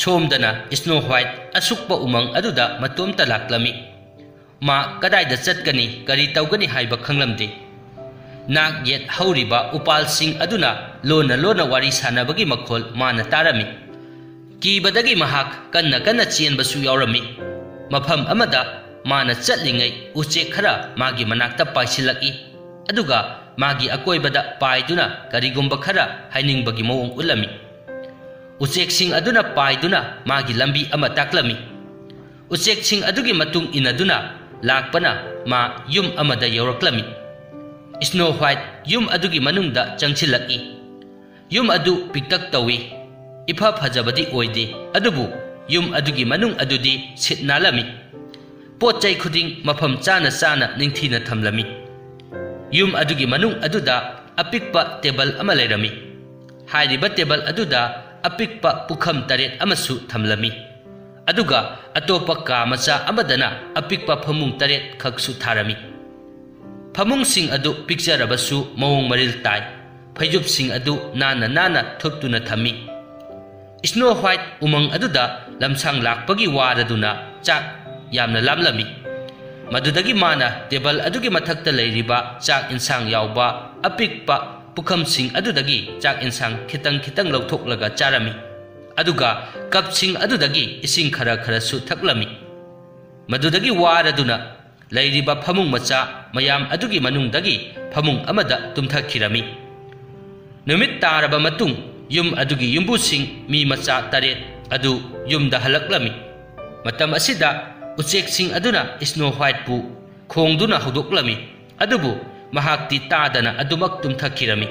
ꯁꯣꯝꯗꯅ ꯏꯁꯅꯣ ꯍ꯭ꯋꯥꯏꯠ ꯑꯁꯨꯛꯄ ꯎꯃꯪ ꯑꯗꯨꯗ ꯃꯇꯣꯝꯇ ꯂꯥꯛꯂꯝꯃꯤ꯫ ꯃꯥ ꯀꯗꯥꯏꯗ ꯆꯠꯀꯅꯤ, ꯀꯔꯤ ꯇꯧꯒꯅꯤ ꯍꯥꯏꯕ ꯈꯪꯂꯝꯗꯦ꯫ ꯅꯥꯛ ꯌꯦꯠ ꯍꯧꯔꯤꯕ ꯎꯄꯥꯜꯁꯤꯡ ꯑꯗꯨꯅ ꯂꯣꯟꯅ ꯂꯣꯟꯅ ꯋꯥꯔꯤ ꯁꯥꯟꯅꯕꯒꯤ ꯃꯈꯣꯜ ꯃꯥꯅ ꯇꯥꯔꯝꯃꯤ꯫ ꯀꯤꯕꯗꯒꯤ ꯃꯍꯥꯛ ꯀꯟꯅ ꯀꯟꯅ ꯆꯦꯟꯕꯁꯨ ꯌꯥꯎꯔꯝꯃꯤ꯫ ꯃꯐꯝ ꯑꯃꯗ ꯃꯥꯅ ꯆꯠꯂꯤꯉꯩ ꯎꯆꯦꯛ ꯈꯔ ꯃꯥꯒꯤ ꯃꯅꯥꯛꯇ ꯄꯥꯏꯁꯤꯜꯂꯛꯏ, ꯑꯗꯨꯒ ꯃꯥꯒꯤ ꯑꯀꯣꯏꯕꯗ ꯄꯥꯏꯗꯨꯅ ꯀꯔꯤꯒꯨꯝꯕ ꯈꯔ ꯍꯥꯏꯅꯤꯡꯕꯒꯤ ꯃꯑꯣꯡ ꯎꯠꯂꯝꯃꯤ꯫ ꯎꯆꯦꯛꯁꯤꯡ ꯑꯗꯨꯅ ꯄꯥꯏꯗꯨꯅ ꯃꯥꯒꯤ ꯂꯝꯕꯤ ꯑꯃ ꯇꯥꯛꯂꯝꯃꯤ꯫ ꯎꯆꯦꯛꯁꯤꯡ ꯑꯗꯨꯒꯤ ꯃꯇꯨꯡ ꯏꯟꯅꯗꯨꯅ ꯂꯥꯛꯄꯅ ꯃꯥ ꯌꯨꯝ ꯑꯃꯗ ꯌꯧꯔꯛꯂꯝꯃꯤ꯫ ꯏꯁꯅꯣ ꯍ꯭ꯋꯥꯏꯠ ꯌꯨꯝ ꯑꯗꯨꯒꯤ ꯃꯅꯨꯡꯗ ꯆꯪꯁꯤꯜꯂꯛꯏ꯫ ꯌꯨꯝ ꯑꯗꯨ ꯄꯤꯛꯇꯛ ꯇꯧꯏ꯫ ꯏꯐ ꯐꯖꯕꯗꯤ ꯑꯣꯏꯗꯦ, ꯑꯗꯨꯕꯨ ꯌꯨꯝ ꯑꯗꯨꯒꯤ ꯃꯅꯨꯡ ꯑꯗꯨꯗꯤ ꯁꯤꯠ ꯅꯥꯜꯂꯝꯃꯤ꯫ ꯄꯣꯠ ꯆꯩ ꯈꯨꯗꯤꯡ ꯃꯐꯝ ꯆꯥꯅ ꯆꯥꯅ ꯅꯤꯡꯊꯤꯅ ꯊꯝꯂꯝꯃꯤ꯫ ꯌꯨꯝ ꯑꯗꯨꯒꯤ ꯃꯅꯨꯡ ꯑꯗꯨꯗ ꯑꯄꯤꯛꯄ ꯇꯦꯕꯜ ꯑꯃ ꯂꯩꯔꯝꯃꯤ꯫ ꯍꯥꯏꯔꯤꯕ ꯇꯦꯕꯜ ꯑꯗꯨꯗ ꯑꯄꯤꯛꯄ ꯄꯨꯈꯝ ꯇꯔꯦꯠ ꯑꯃꯁꯨ ꯊꯝꯂꯝꯃꯤ꯫ ꯑꯗꯨꯒ ꯑꯇꯣꯞꯄ ꯀꯥ ꯃꯆꯥ ꯑꯃꯗꯅ ꯑꯄꯤꯛꯄ ꯐꯃꯨꯡ ꯇꯔꯦꯠ ꯈꯛꯁꯨ ꯊꯥꯔꯝꯃꯤ꯫ ꯐꯃꯨꯡꯁꯤꯡ ꯑꯗꯨ ꯄꯤꯛꯆꯔꯕꯁꯨ ꯃꯑꯣꯡ ꯃꯔꯤꯜ ꯇꯥꯏ꯫ ꯐꯩꯖꯨꯞꯁꯤꯡ ꯑꯗꯨ ꯅꯥꯟꯅ ꯅꯥꯟꯅ ꯊꯨꯞꯇꯨꯅ ꯊꯝꯃꯤ꯫ ꯏꯁꯅꯣ ꯍ꯭ꯋꯥꯏꯠ ꯎꯃꯪ ꯑꯗꯨꯗ ꯂꯝꯁꯥꯡ ꯂꯥꯛꯄꯒꯤ ꯋꯥꯔꯗꯨꯅ ꯆꯥꯛ ꯌꯥꯝꯅ ꯂꯥꯝꯂꯝꯃꯤ꯫ ꯃꯗꯨꯗꯒꯤ ꯃꯥꯅ ꯇꯦꯕꯜ ꯑꯗꯨꯒꯤ ꯃꯊꯛꯇ ꯂꯩꯔꯤꯕ ꯆꯥꯛ ꯏꯟꯁꯥꯡ ꯌꯥꯎꯕ ꯑꯄꯤꯛꯄ ꯄꯨꯈꯝꯁꯤꯡ ꯑꯗꯨꯗꯒꯤ ꯆꯥꯛ ꯏꯟꯁꯥꯡ ꯈꯤꯇꯪ ꯈꯤꯇꯪ ꯂꯧꯊꯣꯛꯂꯒ ꯆꯥꯔꯝꯃꯤ꯫ ꯑꯗꯨꯒ ꯀꯞꯁꯤꯡ ꯑꯗꯨꯗꯒꯤ ꯏꯁꯤꯡ ꯈꯔ ꯈꯔꯁꯨ ꯊꯛꯂꯝꯃꯤ꯫ ꯃꯗꯨꯗꯒꯤ ꯋꯥꯔꯗꯨꯅ ꯂꯩꯔꯤꯕ ꯐꯃꯨꯡ ꯃꯆꯥ ꯃꯌꯥꯝ ꯑꯗꯨꯒꯤ ꯃꯅꯨꯡꯗꯒꯤ ꯐꯃꯨꯡ ꯑꯃꯗ ꯇꯨꯝꯊꯈꯤꯔꯝꯃꯤ꯫ ꯅꯨꯃꯤꯠ ꯇꯥꯔꯕ ꯃꯇꯨꯡ ꯌꯨꯝ ꯑꯗꯨꯒꯤ ꯌꯨꯝꯕꯨꯁꯤꯡ ꯃꯤ ꯃꯆꯥ ꯇꯔꯦꯠ ꯑꯗꯨ ꯌꯨꯝꯗ ꯍꯜꯂꯛꯂꯝꯃꯤ꯫ ꯃꯇꯝ ꯑꯁꯤꯗ ꯎꯆꯦꯛꯁꯤꯡ ꯑꯗꯨꯅ ꯏꯁꯅꯣ ꯍ꯭ꯋꯥꯏꯠꯄꯨ ꯈꯣꯡꯗꯨꯅ ꯍꯧꯗꯣꯛꯂꯝꯃꯤ, ꯑꯗꯨꯕꯨ ꯃꯍꯥꯛꯇꯤ ꯇꯥꯗꯅ ꯑꯗꯨꯃꯛ ꯇꯨꯝꯊꯈꯤꯔꯝꯃꯤ꯫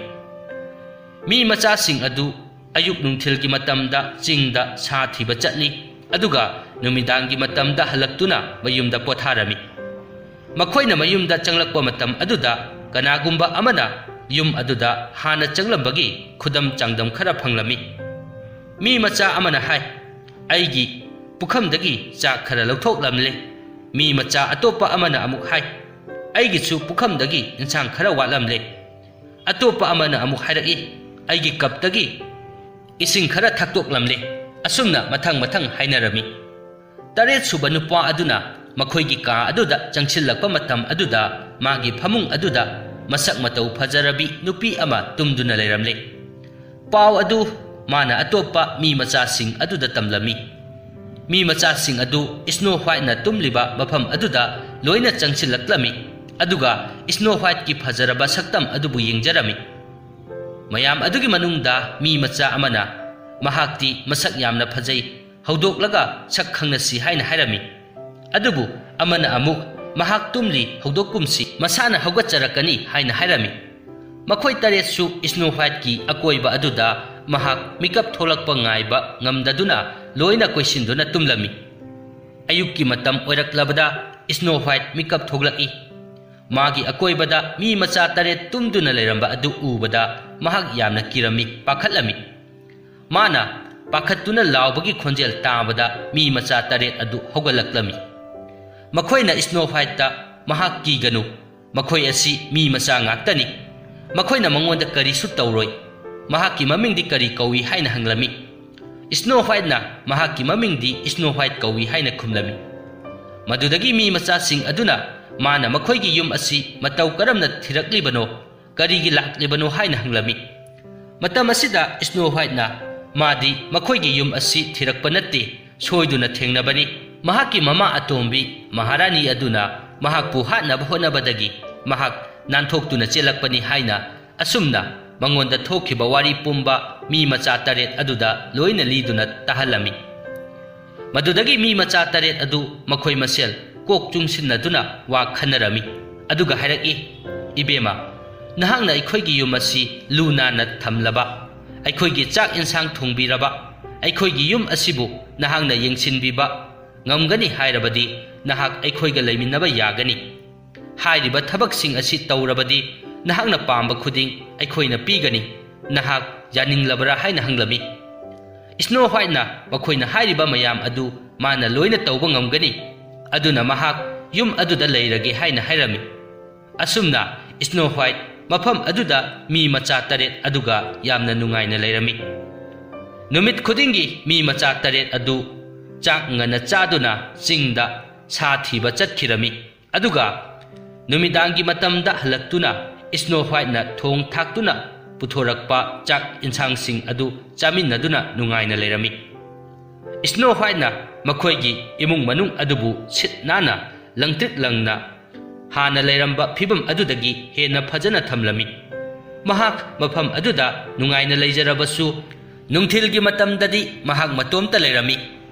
ꯃꯤ ꯃꯆꯥꯁꯤꯡ ꯑꯗꯨ ꯑꯌꯨꯛ ꯅꯨꯡꯊꯤꯜꯒꯤ ꯃꯇꯝꯗ ꯆꯤꯡꯗ ꯁꯥ ꯊꯤꯕ ꯆꯠꯂꯤ, ꯑꯗꯨꯒ ꯅꯨꯃꯤꯗꯥꯡꯒꯤ ꯃꯇꯝꯗ ꯍꯜꯂꯛꯇꯨꯅ ꯃꯌꯨꯝꯗ ꯄꯣꯊꯥꯔꯝꯃꯤ꯫ ꯃꯈꯣꯏꯅ ꯃꯌꯨꯝꯗ ꯆꯪꯂꯛꯄ ꯃꯇꯝ ꯑꯗꯨꯗ ꯀꯅꯥꯒꯨꯝꯕ ꯑꯃꯅ ꯌꯨꯝ ꯑꯗꯨꯗ ꯍꯥꯟꯅ ꯆꯪꯂꯝꯕꯒꯤ ꯈꯨꯗꯝ ꯆꯥꯡꯗꯝ ꯈꯔ ꯐꯪꯂꯝꯃꯤ꯫ ꯃꯤ ꯃꯆꯥ ꯑꯃꯅ ꯍꯥꯏ, "ꯑꯩꯒꯤ ꯄꯨꯈꯝꯗꯒꯤ ꯆꯥꯛ ꯈꯔ ꯂꯧꯊꯣꯛꯂꯝꯂꯦ꯫ ꯃꯤ ꯃꯆꯥ ꯑꯇꯣꯞꯄ ꯑꯃꯅ ꯑꯃꯨꯛ ꯍꯥꯏ, "ꯑꯩꯒꯤꯁꯨ ꯄꯨꯈꯝꯗꯒꯤ ꯏꯟꯁꯥꯡ ꯈꯔ ꯋꯥꯠꯂꯝꯂꯦ꯫" ꯑꯇꯣꯞꯄ ꯑꯃꯅ ꯑꯃꯨꯛ ꯍꯥꯏꯔꯛꯏ, "ꯑꯩꯒꯤ ꯀꯞꯇꯒꯤ ꯏꯁꯤꯡ ꯈꯔ ꯊꯛꯇꯣꯛꯂꯝꯂꯦ꯫" ꯑꯁꯨꯝꯅ ꯃꯊꯪ ꯃꯊꯪ ꯍꯥꯏꯅꯔꯝꯃꯤ꯫ ꯇꯔꯦꯠ ꯁꯨꯕ ꯅꯨꯄꯥ ꯑꯗꯨꯅ ꯃꯈꯣꯏꯒꯤ ꯀꯥ ꯑꯗꯨꯗ ꯆꯪꯁꯤꯜꯂꯛꯄ ꯃꯇꯝ ꯑꯗꯨꯗ, ꯃꯥꯒꯤ ꯐꯃꯨꯡ ꯑꯗꯨꯗ ꯃꯁꯛ ꯃꯇꯧ ꯐꯖꯔꯕꯤ ꯅꯨꯄꯤ ꯑꯃ ꯇꯨꯝꯗꯨꯅ ꯂꯩꯔꯝꯂꯦ꯫ ꯄꯥꯎ ꯑꯗꯨ ꯃꯥꯅ ꯑꯇꯣꯞꯄ ꯃꯤ ꯃꯆꯥꯁꯤꯡ ꯑꯗꯨꯗ ꯇꯝꯂꯝꯃꯤ꯫ ꯃꯤ ꯃꯆꯥꯁꯤꯡ ꯑꯗꯨ ꯏꯁꯅꯣ ꯋꯥꯏꯠꯅ ꯇꯨꯝꯂꯤꯕ ꯃꯐꯝ ꯑꯗꯨꯗ ꯂꯣꯏꯅ ꯆꯪꯁꯤꯜꯂꯛꯂꯝꯃꯤ, ꯑꯗꯨꯒ ꯏꯁꯅꯣ ꯋꯥꯏꯠꯀꯤ ꯐꯖꯔꯕ ꯁꯛꯇꯝ ꯑꯗꯨꯕꯨ ꯌꯦꯡꯖꯔꯝꯃꯤ꯫ ꯃꯌꯥꯝ ꯑꯗꯨꯒꯤ ꯃꯅꯨꯡꯗ ꯃꯤ ꯃꯆꯥ ꯑꯃꯅ, "ꯃꯍꯥꯛꯇꯤ ꯃꯁꯛ ꯌꯥꯝꯅ ꯐꯖꯩ, ꯍꯧꯗꯣꯛꯂꯒ ꯁꯛ ꯈꯪꯅꯁꯤ" ꯍꯥꯏꯅ ꯍꯥꯏꯔꯝꯃꯤ꯫ ꯑꯗꯨꯕꯨ ꯑꯃꯅ ꯑꯃꯨꯛ, "ꯃꯍꯥꯛ ꯇꯨꯝꯂꯤ, ꯍꯧꯗꯣꯛꯀꯨꯝꯁꯤ, ꯃꯁꯥꯅ ꯍꯧꯒꯠꯆꯔꯛꯀꯅꯤ" ꯍꯥꯏꯅ ꯍꯥꯏꯔꯝꯃꯤ꯫ ꯃꯈꯣꯏ ꯇꯔꯦꯠꯁꯨ ꯏꯁꯅꯣ ꯋꯥꯏꯠꯀꯤ ꯑꯀꯣꯏꯕ ꯑꯗꯨꯗ ꯃꯍꯥꯛ ꯃꯤꯀꯞ ꯊꯣꯛꯂꯛꯄ ꯉꯥꯏꯕ ꯉꯝꯗꯗꯨꯅ ꯂꯣꯏꯅ ꯀꯣꯏꯁꯤꯟꯗꯨꯅ ꯇꯨꯝꯂꯝꯃꯤ꯫ ꯑꯌꯨꯛꯀꯤ ꯃꯇꯝ ꯑꯣꯏꯔꯛꯂꯕꯗ ꯏꯁꯅꯣ ꯋꯥꯏꯠ ꯃꯤꯀꯞ ꯊꯣꯛꯂꯛꯏ꯫ ꯃꯥꯒꯤ ꯑꯀꯣꯏꯕꯗ ꯃꯤ ꯃꯆꯥ ꯇꯔꯦꯠ ꯇꯨꯝꯗꯨꯅ ꯂꯩꯔꯝꯕ ꯑꯗꯨ ꯎꯕꯗ ꯃꯍꯥꯛ ꯌꯥꯝꯅ ꯀꯤꯔꯝꯃꯤ, ꯄꯥꯈꯠꯂꯝꯃꯤ꯫ ꯃꯥꯅ ꯄꯥꯈꯠꯇꯨꯅ ꯂꯥꯎꯕꯒꯤ ꯈꯣꯟꯖꯦꯜ ꯇꯥꯕꯗ ꯃꯤ ꯃꯆꯥ ꯇꯔꯦꯠ ꯑꯗꯨ ꯍꯧꯒꯠꯂꯛꯂꯝꯃꯤ꯫ ꯃꯈꯣꯏꯅ ꯏꯁꯅꯣ ꯋꯥꯏꯠꯇ, "ꯃꯍꯥꯛ ꯀꯤꯒꯅꯨ, ꯃꯈꯣꯏ ꯑꯁꯤ ꯃꯤ ꯃꯆꯥ ꯉꯥꯛꯇꯅꯤ꯫ ꯃꯈꯣꯏꯅ ꯃꯉꯣꯟꯗ ꯀꯔꯤꯁꯨ ꯇꯧꯔꯣꯏ꯫ ꯃꯍꯥꯛꯀꯤ ꯃꯃꯤꯡꯗꯤ ꯀꯔꯤ ꯀꯧꯏ?" ꯍꯥꯏꯅ ꯍꯪꯂꯝꯃꯤ꯫ ꯏꯁꯅꯣ ꯋꯥꯏꯠꯅ ꯃꯍꯥꯛꯀꯤ ꯃꯃꯤꯡꯗꯤ ꯏꯁꯅꯣ ꯋꯥꯏꯠ ꯀꯧꯏ ꯍꯥꯏꯅ ꯈꯨꯝꯂꯝꯃꯤ꯫ ꯃꯗꯨꯗꯒꯤ ꯃꯤ ꯃꯆꯥꯁꯤꯡ ꯑꯗꯨꯅ ꯃꯥꯅ ꯃꯈꯣꯏꯒꯤ ꯌꯨꯝ ꯑꯁꯤ ꯃꯇꯧ ꯀꯔꯝꯅ ꯊꯤꯔꯛꯂꯤꯕꯅꯣ, ꯀꯔꯤꯒꯤ ꯂꯥꯛꯂꯤꯕꯅꯣ ꯍꯥꯏꯅ ꯍꯪꯂꯝꯃꯤ꯫ ꯃꯇꯝ ꯑꯁꯤꯗ ꯏꯁꯅꯣ ꯋꯥꯏꯠꯅ, "ꯃꯥꯗꯤ ꯃꯈꯣꯏꯒꯤ ꯌꯨꯝ ꯑꯁꯤ ꯊꯤꯔꯛꯄ ꯅꯠꯇꯦ, ꯁꯣꯏꯗꯨꯅ ꯊꯦꯡꯅꯕꯅꯤ꯫ ꯃꯍꯥꯛꯀꯤ ꯃꯃꯥ ꯑꯇꯣꯝꯕꯤ ꯃꯍꯥꯔꯥꯅꯤ ꯑꯗꯨꯅ ꯃꯍꯥꯛꯄꯨ ꯍꯥꯠꯅꯕ ꯍꯣꯠꯅꯕꯗꯒꯤ ꯃꯍꯥꯛ ꯅꯥꯟꯊꯣꯛꯇꯨꯅ ꯆꯦꯜꯂꯛꯄꯅꯤ" ꯍꯥꯏꯅ ꯑꯁꯨꯝꯅ ꯃꯉꯣꯟꯗ ꯊꯣꯛꯈꯤꯕ ꯋꯥꯔꯤ ꯄꯨꯝꯕ ꯃꯤ ꯃꯆꯥ ꯇꯔꯦꯠ ꯑꯗꯨꯗ ꯂꯣꯏꯅ ꯂꯤꯗꯨꯅ ꯇꯥꯍꯜꯂꯝꯃꯤ꯫ ꯃꯗꯨꯗꯒꯤ ꯃꯤ ꯃꯆꯥ ꯇꯔꯦꯠ ꯑꯗꯨ ꯃꯈꯣꯏ ꯃꯁꯦꯜ ꯀꯣꯛ ꯆꯨꯡꯁꯤꯟꯅꯗꯨꯅ ꯋꯥ ꯈꯟꯅꯔꯝꯃꯤ, ꯑꯗꯨꯒ ꯍꯥꯏꯔꯛꯏ, "ꯏꯕꯦꯝꯃ, ꯅꯍꯥꯛꯅ ꯑꯩꯈꯣꯏꯒꯤ ꯌꯨꯝ ꯑꯁꯤ ꯂꯨ ꯅꯥꯟꯅ ꯊꯝꯂꯕ, ꯑꯩꯈꯣꯏꯒꯤ ꯆꯥꯛ ꯏꯟꯁꯥꯡ ꯊꯣꯡꯕꯤꯔꯕ, ꯑꯩꯈꯣꯏꯒꯤ ꯌꯨꯝ ꯑꯁꯤꯕꯨ ꯅꯍꯥꯛꯅ ꯌꯦꯡꯁꯤꯟꯕꯤꯕ ꯉꯝꯒꯅꯤ ꯍꯥꯏꯔꯕꯗꯤ ꯅꯍꯥꯛ ꯑꯩꯈꯣꯏꯒ ꯂꯩꯃꯤꯟꯅꯕ ꯌꯥꯒꯅꯤ꯫ ꯍꯥꯏꯔꯤꯕ ꯊꯕꯛꯁꯤꯡ ꯑꯁꯤ ꯇꯧꯔꯕꯗꯤ ꯅꯍꯥꯛꯅ ꯄꯥꯝꯕ ꯈꯨꯗꯤꯡ ꯑꯩꯈꯣꯏꯅ ꯄꯤꯒꯅꯤ꯫ ꯅꯍꯥꯛ ꯌꯥꯅꯤꯡꯂꯕ꯭ꯔꯥ?" ꯍꯥꯏꯅ ꯍꯪꯂꯝꯃꯤ꯫ ꯏꯁꯅꯣ ꯋꯥꯏꯠꯅ ꯃꯈꯣꯏꯅ ꯍꯥꯏꯔꯤꯕ ꯃꯌꯥꯝ ꯑꯗꯨ ꯃꯥꯅ ꯂꯣꯏꯅ ꯇꯧꯕ ꯉꯝꯒꯅꯤ꯫ ꯑꯗꯨꯅ ꯃꯍꯥꯛ ꯌꯨꯝ ꯑꯗꯨꯗ ꯂꯩꯔꯒꯦ ꯍꯥꯏꯅ ꯍꯥꯏꯔꯝꯃꯤ꯫ ꯑꯁꯨꯝꯅ ꯁ꯭ꯅꯣ ꯋꯥꯏꯠ ꯃꯐꯝ ꯑꯗꯨꯗ ꯃꯤ ꯃꯆꯥ ꯇꯔꯦꯠ ꯑꯗꯨꯒ ꯌꯥꯝꯅ ꯅꯨꯡꯉꯥꯏꯅ ꯂꯩꯔꯝꯃꯤ꯫ ꯅꯨꯃꯤꯠ ꯈꯨꯗꯤꯡꯒꯤ ꯃꯤ ꯃꯆꯥ ꯇꯔꯦꯠ ꯑꯗꯨ ꯆꯥꯛ ꯉꯟꯅ ꯆꯥꯗꯨꯅ ꯆꯤꯡꯗ ꯁꯥ ꯊꯤꯕ ꯆꯠꯈꯤꯔꯝꯃꯤ꯫ ꯑꯗꯨꯒ ꯅꯨꯃꯤꯗꯥꯡꯒꯤ ꯃꯇꯝꯗ ꯍꯜꯂꯛꯇꯨꯅ ꯁ꯭ꯅꯣ ꯋꯥꯏꯠꯅ ꯊꯣꯡ ꯊꯥꯛꯇꯨꯅ ꯄꯨꯊꯣꯔꯛꯄ ꯆꯥꯛ ꯏꯟꯁꯥꯡꯁꯤꯡ ꯑꯗꯨ ꯆꯥꯃꯤꯟꯅꯗꯨꯅ ꯅꯨꯡꯉꯥꯏꯅ ꯂꯩꯔꯝꯃꯤ꯫ ꯁ꯭ꯅꯣ ꯋꯥꯏꯠꯅ ꯃꯈꯣꯏꯒꯤ ꯏꯃꯨꯡ ꯃꯅꯨꯡ ꯑꯗꯨꯕꯨ ꯁꯤꯠ ꯅꯥꯟꯅ ꯂꯪꯇ꯭ꯔꯤꯛ ꯂꯪꯅ ꯍꯥꯟꯅ ꯂꯩꯔꯝꯕ ꯐꯤꯕꯝ ꯑꯗꯨꯗꯒꯤ ꯍꯦꯟꯅ ꯐꯖꯅ ꯊꯝꯂꯝꯃꯤ꯫ ꯃꯍꯥꯛ ꯃꯐꯝ ꯑꯗꯨꯗ ꯅꯨꯡꯉꯥꯏꯅ ꯂꯩꯖꯔꯕꯁꯨ, ꯅꯨꯡꯊꯤꯜꯒꯤ ꯃꯇꯝꯗꯗꯤ ꯃꯍꯥꯛ ꯃꯇꯣꯝꯇ ꯂꯩꯔꯝꯃꯤ꯫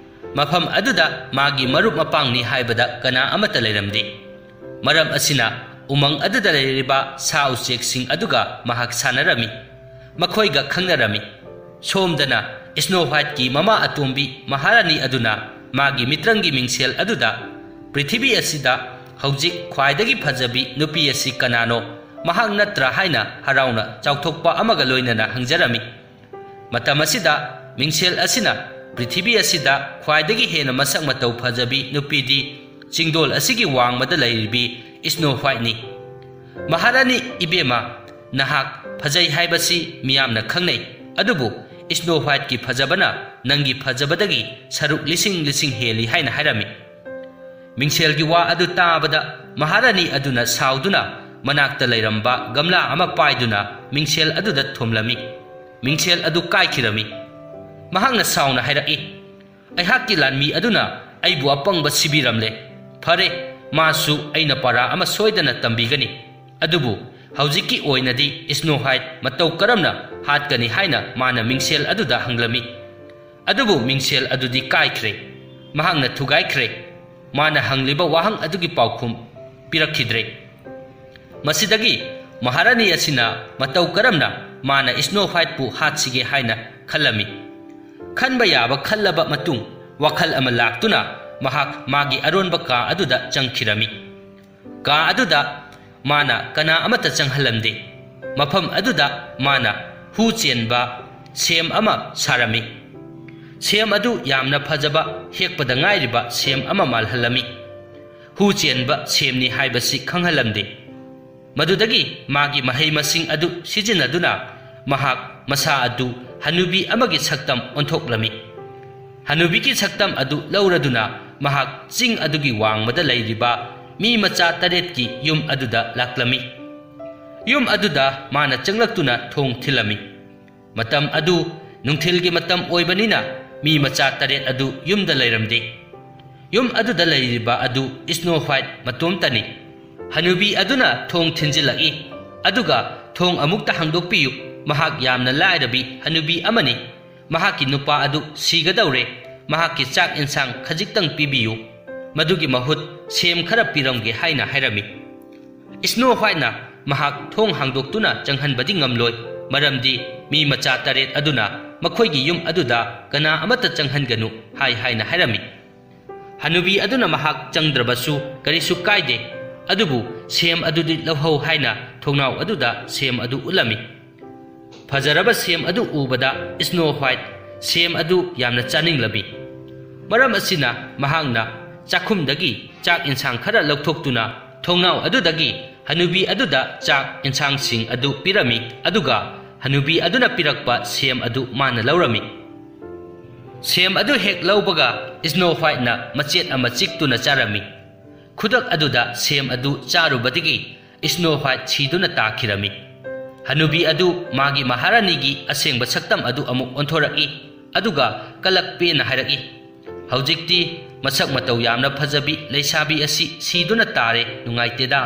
ꯃꯐꯝ ꯑꯗꯨꯗ ꯃꯥꯒꯤ ꯃꯔꯨꯞ ꯃꯄꯥꯡꯅꯤ ꯍꯥꯏꯕꯗ ꯀꯅꯥ ꯑꯃꯠꯇ ꯂꯩꯔꯝꯗꯦ꯫ ꯃꯔꯝ ꯑꯁꯤꯅ, ꯎꯃꯪ ꯑꯗꯨꯗ ꯂꯩꯔꯤꯕ ꯁꯥ ꯎꯆꯦꯛꯁꯤꯡ ꯑꯗꯨꯒ ꯃꯍꯥꯛ ꯁꯥꯟꯅꯔꯝꯃꯤ, ꯃꯈꯣꯏꯒ ꯈꯪꯅꯔꯝꯃꯤ꯫ ꯁꯣꯝꯗꯅ, ꯁ꯭ꯅꯣ ꯋꯥꯏꯠꯀꯤ ꯃꯃꯥ ꯑꯇꯣꯝꯕꯤ ꯃꯍꯥꯔꯥꯅꯤ ꯑꯗꯨꯅ ꯃꯥꯒꯤ ꯃꯤꯇ꯭ꯔꯪꯒꯤ ꯃꯤꯡꯁꯦꯜ ꯑꯗꯨꯗ, "ꯄ꯭ꯔꯤꯊꯤꯕꯤ ꯑꯁꯤꯗ ꯍꯧꯖꯤꯛ ꯈ꯭ꯋꯥꯏꯗꯒꯤ ꯐꯖꯕꯤ ꯅꯨꯄꯤ ꯑꯁꯤ ꯀꯅꯥꯅꯣ? ꯃꯍꯥꯛ ꯅꯠꯇ꯭ꯔꯥ?" ꯍꯥꯏꯅ ꯍꯔꯥꯎꯅ ꯆꯥꯎꯊꯣꯛꯄ ꯑꯃꯒ ꯂꯣꯏꯅꯅ ꯍꯪꯖꯔꯝꯃꯤ꯫ ꯃꯇꯝ ꯑꯁꯤꯗ ꯃꯤꯡꯁꯦꯜ ꯑꯁꯤꯅ, "ꯄ꯭ꯔꯤꯊꯤꯕꯤ ꯑꯁꯤꯗ ꯈ꯭ꯋꯥꯏꯗꯒꯤ ꯍꯦꯟꯅ ꯃꯁꯛ ꯃꯇꯧ ꯐꯖꯕꯤ ꯅꯨꯄꯤꯗꯤ ꯆꯤꯡꯗꯣꯜ ꯑꯁꯤꯒꯤ ꯋꯥꯡꯃꯗ ꯂꯩꯔꯤꯕꯤ ꯁ꯭ꯅꯣ ꯋꯥꯏꯠꯅꯤ꯫ ꯃꯍꯥꯔꯥꯅꯤ ꯏꯕꯦꯝꯃ, ꯅꯍꯥꯛ ꯐꯖꯩ ꯍꯥꯏꯕꯁꯤ ꯃꯤꯌꯥꯝꯅ ꯈꯪꯅꯩ, ꯑꯗꯨꯕꯨ ꯁ꯭ꯅꯣ ꯋꯥꯏꯠꯀꯤ ꯐꯖꯕꯅ ꯅꯪꯒꯤ ꯐꯖꯕꯗꯒꯤ ꯁꯔꯨꯛ ꯂꯤꯁꯤꯡ ꯂꯤꯁꯤꯡ ꯍꯦꯜꯂꯤ" ꯍꯥꯏꯅ ꯍꯥꯏꯔꯝꯃꯤ꯫ ꯃꯤꯡꯁꯦꯜꯒꯤ ꯋꯥ ꯑꯗꯨ ꯇꯥꯕꯗ, ꯃꯍꯥꯔꯥꯅꯤ ꯑꯗꯨꯅ ꯁꯥꯎꯗꯨꯅ ꯃꯅꯥꯛꯇ ꯂꯩꯔꯝꯕ ꯒꯝꯂꯥ ꯑꯃ ꯄꯥꯏꯗꯨꯅ ꯃꯤꯡꯁꯦꯜ ꯑꯗꯨꯗ ꯊꯣꯝꯂꯝꯃꯤ꯫ ꯃꯤꯡꯁꯦꯜ ꯑꯗꯨ ꯀꯥꯏꯈꯤꯔꯝꯃꯤ꯫ ꯃꯍꯥꯛꯅ ꯁꯥꯎꯅ ꯍꯥꯏꯔꯛꯏ, "ꯑꯩꯍꯥꯛꯀꯤ ꯂꯥꯟꯃꯤ ꯑꯗꯨꯅ ꯑꯩꯕꯨ ꯑꯄꯪꯕ ꯁꯤꯕꯤꯔꯝꯂꯦ꯫ ꯐꯔꯦ, ꯃꯥꯁꯨ ꯑꯩꯅ ꯄꯥꯔꯥ ꯑꯃ ꯁꯣꯏꯗꯅ ꯇꯝꯕꯤꯒꯅꯤ꯫ ꯑꯗꯨꯕꯨ ꯍꯧꯖꯤꯛꯀꯤ ꯑꯣꯏꯅꯗꯤ ꯁ꯭ꯅꯣ ꯋꯥꯏꯠ ꯃꯇꯧ ꯀꯔꯝꯅ ꯍꯥꯠꯀꯅꯤ?" ꯍꯥꯏꯅ ꯃꯥꯅ ꯃꯤꯡꯁꯦꯜ ꯑꯗꯨꯗ ꯍꯪꯂꯝꯃꯤ꯫ ꯑꯗꯨꯕꯨ ꯃꯤꯡꯁꯦꯜ ꯑꯗꯨꯗꯤ ꯀꯥꯏꯈ꯭ꯔꯦ꯫ ꯃꯍꯥꯛꯅ ꯊꯨꯒꯥꯏꯈ꯭ꯔꯦ꯫ ꯃꯥꯅ ꯍꯪꯂꯤꯕ ꯋꯥꯍꯪ ꯑꯗꯨꯒꯤ ꯄꯥꯎꯈꯨꯝ ꯄꯤꯔꯛꯈꯤꯗ꯭ꯔꯦ꯫ ꯃꯁꯤꯗꯒꯤ ꯃꯍꯥꯔꯥꯅꯤ ꯑꯁꯤꯅ ꯃꯇꯧ ꯀꯔꯝꯅ ꯃꯥꯅ ꯁ꯭ꯅꯣ ꯋꯥꯏꯠꯄꯨ ꯍꯥꯠꯁꯤꯒꯦ ꯍꯥꯏꯅ ꯈꯜꯂꯝꯃꯤ꯫ ꯈꯟꯕ ꯌꯥꯕ ꯈꯜꯂꯕ ꯃꯇꯨꯡ, ꯋꯥꯈꯜ ꯑꯃ ꯂꯥꯛꯇꯨꯅ ꯃꯍꯥꯛ ꯃꯥꯒꯤ ꯑꯔꯣꯟꯕ ꯀꯥ ꯑꯗꯨꯗ ꯆꯪꯈꯤꯔꯝꯃꯤ꯫ ꯀꯥ ꯑꯗꯨꯗ ꯃꯥꯅ ꯀꯅꯥ ꯑꯃꯠꯇ ꯆꯪꯍꯜꯂꯝꯗꯦ꯫ ꯃꯐꯝ ꯑꯗꯨꯗ ꯃꯥꯅ ꯍꯨ ꯆꯦꯟꯕ ꯁꯦꯝ ꯑꯃ ꯁꯥꯔꯝꯃꯤ꯫ ꯁꯦꯝ ꯑꯗꯨ ꯌꯥꯝꯅ ꯐꯖꯕ, ꯍꯦꯛꯄꯗ ꯉꯥꯏꯔꯤꯕ ꯁꯦꯝ ꯑꯃ ꯃꯥꯜꯍꯜꯂꯝꯃꯤ꯫ ꯍꯨ ꯆꯦꯟꯕ ꯁꯦꯝꯅꯤ ꯍꯥꯏꯕꯁꯤ ꯈꯪꯍꯜꯂꯝꯗꯦ꯫ ꯃꯗꯨꯗꯒꯤ ꯃꯥꯒꯤ ꯃꯍꯩ ꯃꯁꯤꯡ ꯑꯗꯨ ꯁꯤꯖꯤꯟꯅꯗꯨꯅ ꯃꯍꯥꯛ ꯃꯁꯥ ꯑꯗꯨ ꯍꯅꯨꯕꯤ ꯑꯃꯒꯤ ꯁꯛꯇꯝ ꯑꯣꯟꯊꯣꯛꯂꯝꯃꯤ꯫ ꯍꯅꯨꯕꯤꯒꯤ ꯁꯛꯇꯝ ꯑꯗꯨ ꯂꯧꯔꯗꯨꯅ ꯃꯍꯥꯛ ꯆꯤꯡ ꯑꯗꯨꯒꯤ ꯋꯥꯡꯃꯗ ꯂꯩꯔꯤꯕ ꯃꯤ ꯃꯆꯥ ꯇꯔꯦꯠꯀꯤ ꯌꯨꯝ ꯑꯗꯨꯗ ꯂꯥꯛꯂꯝꯃꯤ꯫ ꯌꯨꯝ ꯑꯗꯨꯗ ꯃꯥꯅ ꯆꯪꯂꯛꯇꯨꯅ ꯊꯣꯡ ꯊꯤꯜꯂꯝꯃꯤ꯫ ꯃꯇꯝ ꯑꯗꯨ ꯅꯨꯡꯊꯤꯜꯒꯤ ꯃꯇꯝ ꯑꯣꯏꯕꯅꯤꯅ ꯃꯤ ꯃꯆꯥ ꯇꯔꯦꯠ ꯑꯗꯨ ꯌꯨꯝꯗ ꯂꯩꯔꯝꯗꯦ꯫ ꯌꯨꯝ ꯑꯗꯨꯗ ꯂꯩꯔꯤꯕ ꯑꯗꯨ ꯏꯁꯅꯣ ꯋꯥꯏꯠ ꯃꯇꯣꯝꯇꯅꯤ꯫ ꯍꯅꯨꯕꯤ ꯑꯗꯨꯅ ꯊꯣꯡ ꯊꯤꯟꯖꯤꯜꯂꯛꯏ, ꯑꯗꯨꯒ "ꯊꯣꯡ ꯑꯃꯨꯛꯇ ꯍꯥꯡꯗꯣꯛꯄꯤꯌꯨ, ꯃꯍꯥꯛ ꯌꯥꯝꯅ ꯂꯥꯏꯔꯕꯤ ꯍꯅꯨꯕꯤ ꯑꯃꯅꯤ꯫ ꯃꯍꯥꯛꯀꯤ ꯅꯨꯄꯥ ꯑꯗꯨ ꯁꯤꯒꯗꯧꯔꯦ꯫ ꯃꯍꯥꯛꯀꯤ ꯆꯥꯛ ꯏꯟꯁꯥꯡ ꯈꯖꯤꯛꯇꯪ ꯄꯤꯕꯤꯌꯨ꯫ ꯃꯗꯨꯒꯤ ꯃꯍꯨꯠ ꯁꯦꯝ ꯈꯔ ꯄꯤꯔꯝꯒꯦ" ꯍꯥꯏꯅ ꯍꯥꯏꯔꯝꯃꯤ꯫ ꯏꯁꯅꯣ ꯋꯥꯏꯠꯅ ꯃꯍꯥꯛ ꯊꯣꯡ ꯍꯥꯡꯗꯣꯛꯇꯨꯅ ꯆꯪꯍꯟꯕꯗꯤ ꯉꯝꯂꯣꯏ, ꯃꯔꯝꯗꯤ ꯃꯤ ꯃꯆꯥ ꯇꯔꯦꯠ ꯑꯗꯨꯅ ꯃꯈꯣꯏꯒꯤ ꯌꯨꯝ ꯑꯗꯨꯗ "ꯀꯅꯥ ꯑꯃꯠꯇ ꯆꯪꯍꯟꯒꯅꯨ" ꯍꯥꯏ ꯍꯥꯏꯅ ꯍꯥꯏꯔꯝꯃꯤ꯫ ꯍꯅꯨꯕꯤ ꯑꯗꯨꯅ ꯃꯍꯥꯛ ꯆꯪꯗ꯭ꯔꯕꯁꯨ ꯀꯔꯤꯁꯨ ꯀꯥꯏꯗꯦ, ꯑꯗꯨꯕꯨ ꯁꯦꯝ ꯑꯗꯨꯗꯤ ꯂꯧꯍꯧ ꯍꯥꯏꯅ ꯊꯣꯡꯅꯥꯎ ꯑꯗꯨꯗ ꯁꯦꯝ ꯑꯗꯨ ꯎꯠꯂꯝꯃꯤ꯫ ꯐꯖꯔꯕ ꯁꯦꯝ ꯑꯗꯨ ꯎꯕꯗ ꯏꯁꯅꯣ ꯋꯥꯏꯠ ꯁꯦꯝ ꯑꯗꯨ ꯌꯥꯝꯅ ꯆꯥꯅꯤꯡꯂꯝꯃꯤ꯫ ꯃꯔꯝ ꯑꯁꯤꯅ ꯃꯍꯥꯛꯅ ꯆꯥꯛꯈꯨꯝꯗꯒꯤ ꯆꯥꯛ ꯏꯟꯁꯥꯡ ꯈꯔ ꯂꯧꯊꯣꯛꯇꯨꯅ ꯊꯣꯡꯅꯥꯎ ꯑꯗꯨꯗꯒꯤ ꯍꯅꯨꯕꯤ ꯑꯗꯨꯗ ꯆꯥꯛ ꯏꯟꯁꯥꯡꯁꯤꯡ ꯑꯗꯨ ꯄꯤꯔꯝꯃꯤ, ꯑꯗꯨꯒ ꯍꯅꯨꯕꯤ ꯑꯗꯨꯅ ꯄꯤꯔꯛꯄ ꯁꯦꯝ ꯑꯗꯨ ꯃꯥꯅ ꯂꯧꯔꯝꯃꯤ꯫ ꯁꯦꯝ ꯑꯗꯨ ꯍꯦꯛ ꯂꯧꯕꯒ ꯏꯁꯅꯣ ꯋꯥꯏꯠꯅ ꯃꯆꯦꯠ ꯑꯃ ꯆꯤꯛꯇꯨꯅ ꯆꯥꯔꯝꯃꯤ꯫ ꯈꯨꯗꯛ ꯑꯗꯨꯗ ꯁꯦꯝ ꯑꯗꯨ ꯆꯥꯔꯨꯕꯗꯒꯤ ꯏꯁꯅꯣ ꯋꯥꯏꯠ ꯁꯤꯗꯨꯅ ꯇꯥꯈꯤꯔꯝꯃꯤ꯫ ꯍꯅꯨꯕꯤ ꯑꯗꯨ ꯃꯥꯒꯤ ꯃꯍꯥꯔꯥꯅꯤꯒꯤ ꯑꯁꯦꯡꯕ ꯁꯛꯇꯝ ꯑꯗꯨ ꯑꯃꯨꯛ ꯑꯣꯟꯊꯣꯔꯛꯏ, ꯑꯗꯨꯒ ꯀꯂꯛ ꯄꯦꯟꯅ ꯍꯥꯏꯔꯛꯏ, "ꯍꯧꯖꯤꯛꯇꯤ ꯃꯁꯛ ꯃꯇꯧ ꯌꯥꯝꯅ ꯐꯖꯕꯤ ꯂꯩꯁꯥꯕꯤ ꯑꯁꯤ ꯁꯤꯗꯨꯅ ꯇꯥꯔꯦ, ꯅꯨꯡꯉꯥꯏꯇꯦꯗ꯫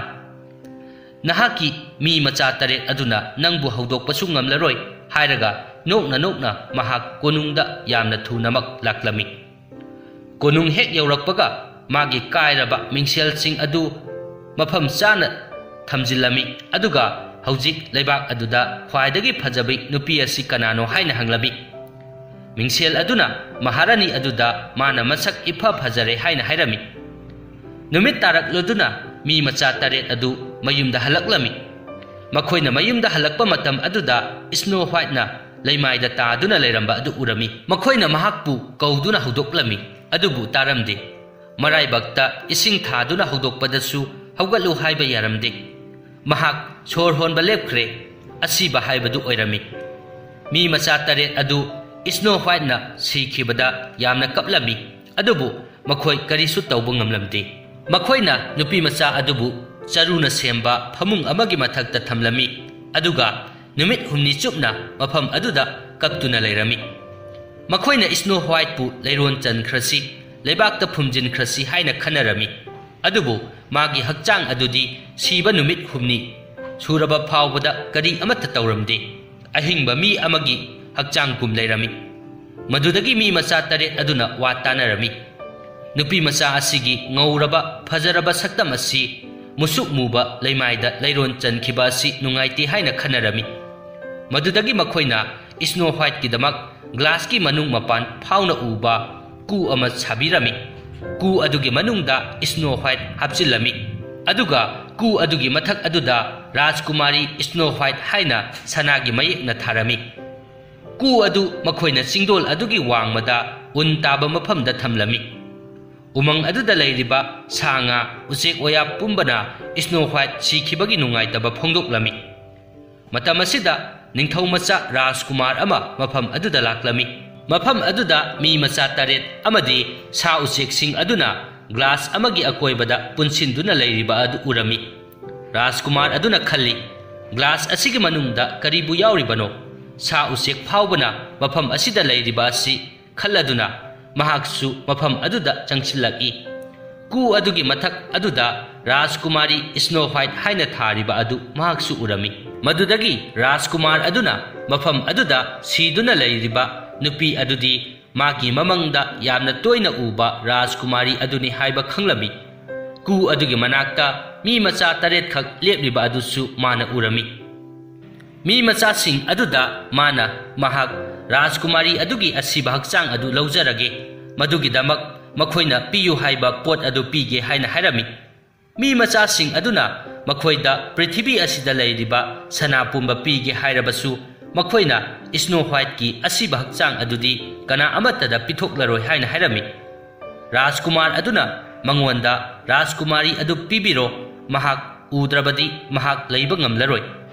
ꯅꯍꯥꯛꯀꯤ ꯃꯤ ꯃꯆꯥ ꯇꯔꯦꯠ ꯑꯗꯨꯅ ꯅꯪꯕꯨ ꯍꯧꯗꯣꯛꯄꯁꯨ ꯉꯝꯂꯔꯣꯏ" ꯍꯥꯏꯔꯒ ꯅꯣꯛꯅ ꯅꯣꯛꯅ ꯃꯍꯥꯛ ꯀꯣꯅꯨꯡꯗ ꯌꯥꯝꯅ ꯊꯨꯅꯃꯛ ꯂꯥꯛꯂꯝꯃꯤ꯫ ꯀꯣꯅꯨꯡ ꯍꯦꯛ ꯌꯧꯔꯛꯄꯒ ꯃꯥꯒꯤ ꯀꯥꯏꯔꯕ ꯃꯤꯡꯁꯦꯜꯁꯤꯡ ꯑꯗꯨ ꯃꯐꯝ ꯆꯥꯅ ꯊꯝꯖꯤꯜꯂꯝꯃꯤ, ꯑꯗꯨꯒ ꯍꯧꯖꯤꯛ ꯂꯩꯕꯥꯛ ꯑꯗꯨꯗ ꯈ꯭ꯋꯥꯏꯗꯒꯤ ꯐꯖꯕꯤ ꯅꯨꯄꯤ ꯑꯁꯤ ꯀꯅꯥꯅꯣ ꯍꯥꯏꯅ ꯍꯪꯂꯝꯃꯤ꯫ ꯃꯤꯡꯁꯦꯜ ꯑꯗꯨꯅ ꯃꯍꯥꯔꯥꯅꯤ ꯑꯗꯨꯗ ꯃꯥꯅ ꯃꯁꯛ ꯏꯐ ꯐꯖꯔꯦ ꯍꯥꯏꯅ ꯍꯥꯏꯔꯝꯃꯤ꯫ ꯅꯨꯃꯤꯠ ꯇꯥꯔꯛꯂꯗꯨꯅ ꯃꯤ ꯃꯆꯥ ꯇꯔꯦꯠ ꯑꯗꯨ ꯃꯌꯨꯝꯗ ꯍꯜꯂꯛꯂꯝꯃꯤ꯫ ꯃꯈꯣꯏꯅ ꯃꯌꯨꯝꯗ ꯍꯜꯂꯛꯄ ꯃꯇꯝ ꯑꯗꯨꯗ ꯏꯁꯅꯣ ꯋꯥꯏꯠꯅ ꯂꯩꯃꯥꯏꯗ ꯇꯥꯗꯨꯅ ꯂꯩꯔꯝꯕ ꯑꯗꯨ ꯎꯔꯝꯃꯤ꯫ ꯃꯈꯣꯏꯅ ꯃꯍꯥꯛꯄꯨ ꯀꯧꯗꯨꯅ ꯍꯧꯗꯣꯛꯂꯝꯃꯤ, ꯑꯗꯨꯕꯨ ꯇꯥꯔꯝꯗꯦ꯫ ꯃꯔꯥꯏꯕꯛꯇ ꯏꯁꯤꯡ ꯊꯥꯗꯨꯅ ꯍꯧꯗꯣꯛꯄꯗꯁꯨ ꯍꯧꯒꯠꯂꯨ ꯍꯥꯏꯕ ꯌꯥꯔꯝꯗꯦ꯫ ꯃꯍꯥꯛ ꯁꯣꯔ ꯍꯣꯟꯕ ꯂꯦꯞꯈ꯭ꯔꯦ꯫ ꯑꯁꯤꯕ ꯍꯥꯏꯕꯗꯨ ꯑꯣꯏꯔꯝꯃꯤ꯫ ꯃꯤ ꯃꯆꯥ ꯇꯔꯦꯠ ꯑꯗꯨ ꯏꯁꯅꯣ ꯋꯥꯏꯠꯅ ꯁꯤꯈꯤꯕꯗ ꯌꯥꯝꯅ ꯀꯞꯂꯝꯃꯤ, ꯑꯗꯨꯕꯨ ꯃꯈꯣꯏ ꯀꯔꯤꯁꯨ ꯇꯧꯕ ꯉꯝꯂꯝꯗꯦ꯫ ꯃꯈꯣꯏꯅ ꯅꯨꯄꯤ ꯃꯆꯥ ꯑꯗꯨꯕꯨ ꯆꯔꯨꯅ ꯁꯦꯝꯕ ꯐꯃꯨꯡ ꯑꯃꯒꯤ ꯃꯊꯛꯇ ꯊꯝꯂꯝꯃꯤ, ꯑꯗꯨꯒ ꯅꯨꯃꯤꯠ ꯍꯨꯝꯅꯤ ꯆꯨꯞꯅ ꯃꯐꯝ ꯑꯗꯨꯗ ꯀꯞꯇꯨꯅ ꯂꯩꯔꯝꯃꯤ꯫ ꯃꯈꯣꯏꯅ ꯏꯁꯅꯣ ꯋꯥꯏꯠꯄꯨ ꯂꯩꯔꯣꯟ ꯆꯟꯈ꯭ꯔꯁꯤ, ꯂꯩꯕꯥꯛꯇ ꯐꯨꯝꯖꯤꯟꯈ꯭ꯔꯁꯤ ꯍꯥꯏꯅ ꯈꯟꯅꯔꯝꯃꯤ, ꯑꯗꯨꯕꯨ ꯃꯥꯒꯤ ꯍꯛꯆꯥꯡ ꯑꯗꯨꯗꯤ ꯁꯤꯕ ꯅꯨꯃꯤꯠ ꯍꯨꯝꯅꯤ ꯁꯨꯔꯕ ꯐꯥꯎꯕꯗ ꯀꯔꯤ ꯑꯃꯠꯇ ꯇꯧꯔꯝꯗꯦ꯫ ꯑꯍꯤꯡꯕ ꯃꯤ ꯑꯃꯒꯤ ꯍꯛꯆꯥꯡꯒꯨꯝ ꯂꯩꯔꯝꯃꯤ꯫ ꯃꯗꯨꯗꯒꯤ ꯃꯤ ꯃꯆꯥ ꯇꯔꯦꯠ ꯑꯗꯨꯅ ꯋꯥ ꯇꯥꯅꯔꯝꯃꯤ꯫ ꯅꯨꯄꯤ ꯃꯆꯥ ꯑꯁꯤꯒꯤ ꯉꯧꯔꯕ, ꯐꯖꯔꯕ ꯁꯛꯇꯝ ꯑꯁꯤ ꯃꯨꯁꯨꯛ ꯃꯨꯕ ꯂꯩꯃꯥꯏꯗ ꯂꯩꯔꯣꯟ ꯆꯟꯈꯤꯕ ꯑꯁꯤ ꯅꯨꯡꯉꯥꯏꯇꯦ ꯍꯥꯏꯅ ꯈꯟꯅꯔꯝꯃꯤ꯫ ꯃꯗꯨꯗꯒꯤ ꯃꯈꯣꯏꯅ ꯏꯁꯅꯣ ꯋꯥꯏꯠꯀꯤꯗꯃꯛ ꯒ꯭ꯂꯥꯁꯀꯤ ꯃꯅꯨꯡ ꯃꯄꯥꯟ ꯐꯥꯎꯅ ꯎꯕ ꯀꯨ ꯑꯃ ꯁꯥꯕꯤꯔꯝꯃꯤ꯫ ꯀꯨ ꯑꯗꯨꯒꯤ ꯃꯅꯨꯡꯗ ꯏꯁꯅꯣ ꯋꯥꯏꯠ ꯍꯥꯞꯆꯤꯜꯂꯝꯃꯤ, ꯑꯗꯨꯒ ꯀꯨ ꯑꯗꯨꯒꯤ ꯃꯊꯛ ꯑꯗꯨꯗ ꯔꯥꯖꯀꯨꯃꯥꯔꯤ ꯏꯁꯅꯣ ꯋꯥꯏꯠ ꯍꯥꯏꯅ ꯁꯅꯥꯒꯤ ꯃꯌꯦꯛꯅ ꯊꯥꯔꯝꯃꯤ꯫ ꯀꯨ ꯑꯗꯨ ꯃꯈꯣꯏꯅ ꯆꯤꯡꯗꯣꯜ ꯑꯗꯨꯒꯤ ꯋꯥꯡꯃꯗ ꯎꯟ ꯇꯥꯕ ꯃꯐꯝꯗ ꯊꯝꯂꯝꯃꯤ꯫ ꯎꯃꯪ ꯑꯗꯨꯗ ꯂꯩꯔꯤꯕ ꯁꯥ ꯉꯥ, ꯎꯆꯦꯛ ꯋꯥꯌꯥ ꯄꯨꯝꯕꯅ ꯏꯁꯅꯣ ꯋꯥꯏꯠ ꯁꯤꯈꯤꯕꯒꯤ ꯅꯨꯡꯉꯥꯏꯇꯕ ꯐꯣꯡꯗꯣꯛꯂꯝꯃꯤ꯫ ꯃꯇꯝ ꯑꯁꯤꯗ ꯅꯤꯡꯊꯧ ꯃꯆꯥ ꯔꯥꯖꯀꯨꯃꯥꯔ ꯑꯃ ꯃꯐꯝ ꯑꯗꯨꯗ ꯂꯥꯛꯂꯝꯃꯤ꯫ ꯃꯐꯝ ꯑꯗꯨꯗ ꯃꯤ ꯃꯆꯥ ꯇꯔꯦꯠ ꯑꯃꯗꯤ ꯁꯥ ꯎꯆꯦꯛꯁꯤꯡ ꯑꯗꯨꯅ ꯒ꯭ꯂꯥꯁ ꯑꯃꯒꯤ ꯑꯀꯣꯏꯕꯗ ꯄꯨꯟꯁꯤꯟꯗꯨꯅ ꯂꯩꯔꯤꯕ ꯑꯗꯨ ꯎꯔꯝꯃꯤ꯫ ꯔꯥꯖꯀꯨꯃꯥꯔ ꯑꯗꯨꯅ ꯈꯜꯂꯤ, "ꯒ꯭ꯂꯥꯁ ꯑꯁꯤꯒꯤ ꯃꯅꯨꯡꯗ ꯀꯔꯤꯕꯨ ꯌꯥꯎꯔꯤꯕꯅꯣ? ꯁꯥ ꯎꯆꯦꯛ ꯐꯥꯎꯕꯅ ꯃꯐꯝ ꯑꯁꯤꯗ ꯂꯩꯔꯤꯕ ꯑꯁꯤ ꯈꯜꯂꯗꯨꯅ ꯃꯍꯥꯛꯁꯨ ꯃꯐꯝ ꯑꯗꯨꯗ ꯆꯪꯁꯤꯜꯂꯛꯏ꯫ ꯀꯨ ꯑꯗꯨꯒꯤ ꯃꯊꯛ ꯑꯗꯨꯗ ꯔꯥꯖꯀꯨꯃꯥꯔꯤ ꯏꯁꯅꯣ ꯋꯥꯏꯠ ꯍꯥꯏꯅ ꯊꯥꯔꯤꯕ ꯑꯗꯨ ꯃꯍꯥꯛꯁꯨ ꯎꯔꯝꯃꯤ꯫ ꯃꯗꯨꯗꯒꯤ ꯔꯥꯖꯀꯨꯃꯥꯔ ꯑꯗꯨꯅ ꯃꯐꯝ ꯑꯗꯨꯗ ꯁꯤꯗꯨꯅ ꯂꯩꯔꯤꯕ ꯅꯨꯄꯤ ꯑꯗꯨꯗꯤ ꯃꯥꯒꯤ ꯃꯃꯪꯗ ꯌꯥꯝꯅ ꯇꯣꯏꯅ ꯎꯕ ꯔꯥꯖꯀꯨꯃꯥꯔꯤ ꯑꯗꯨꯅꯤ ꯍꯥꯏꯕ ꯈꯪꯂꯝꯃꯤ꯫ ꯀꯨ ꯑꯗꯨꯒꯤ ꯃꯅꯥꯛꯇ ꯃꯤ ꯃꯆꯥ ꯇꯔꯦꯠꯈꯛ ꯂꯦꯞꯂꯤꯕ ꯑꯗꯨꯁꯨ ꯃꯥꯅ ꯎꯔꯝꯃꯤ꯫ ꯃꯤ ꯃꯆꯥꯁꯤꯡ ꯑꯗꯨꯗ ꯃꯥꯅ ꯃꯍꯥꯛ ꯔꯥꯖꯀꯨꯃꯥꯔꯤ ꯑꯗꯨꯒꯤ ꯑꯁꯤꯕ ꯍꯛꯆꯥꯡ ꯑꯗꯨ ꯂꯧꯖꯔꯒꯦ, ꯃꯗꯨꯒꯤꯗꯃꯛ ꯃꯈꯣꯏꯅ ꯄꯤꯌꯨ ꯍꯥꯏꯕ ꯄꯣꯠ ꯑꯗꯨ ꯄꯤꯒꯦ ꯍꯥꯏꯅ ꯍꯥꯏꯔꯝꯃꯤ꯫ ꯃꯤ ꯃꯆꯥꯁꯤꯡ ꯑꯗꯨꯅ ꯃꯈꯣꯏꯗ ꯄ꯭ꯔꯤꯊꯤꯕꯤ ꯑꯁꯤꯗ ꯂꯩꯔꯤꯕ ꯁꯅꯥ ꯄꯨꯝꯕ ꯄꯤꯒꯦ ꯍꯥꯏꯔꯕꯁꯨ, ꯃꯈꯣꯏꯅ ꯏꯁꯅꯣ ꯍ꯭ꯋꯥꯏꯠꯀꯤ ꯑꯁꯤꯕ ꯍꯛꯆꯥꯡ ꯑꯗꯨꯗꯤ ꯀꯅꯥ ꯑꯃꯠꯇꯗ ꯄꯤꯊꯣꯛꯂꯔꯣꯏ ꯍꯥꯏꯅ ꯍꯥꯏꯔꯝꯃꯤ꯫ ꯔꯥꯖꯀꯨꯃꯥꯔ ꯑꯗꯨꯅ ꯃꯉꯣꯟꯗ, "ꯔꯥꯖꯀꯨꯃꯥꯔꯤ ꯑꯗꯨ ꯄꯤꯕꯤꯔꯣ, ꯃꯍꯥꯛ ꯎꯗ꯭ꯔꯕꯗꯤ ꯃꯍꯥꯛ ꯂꯩꯕ ꯉꯝꯂꯔꯣꯏ꯫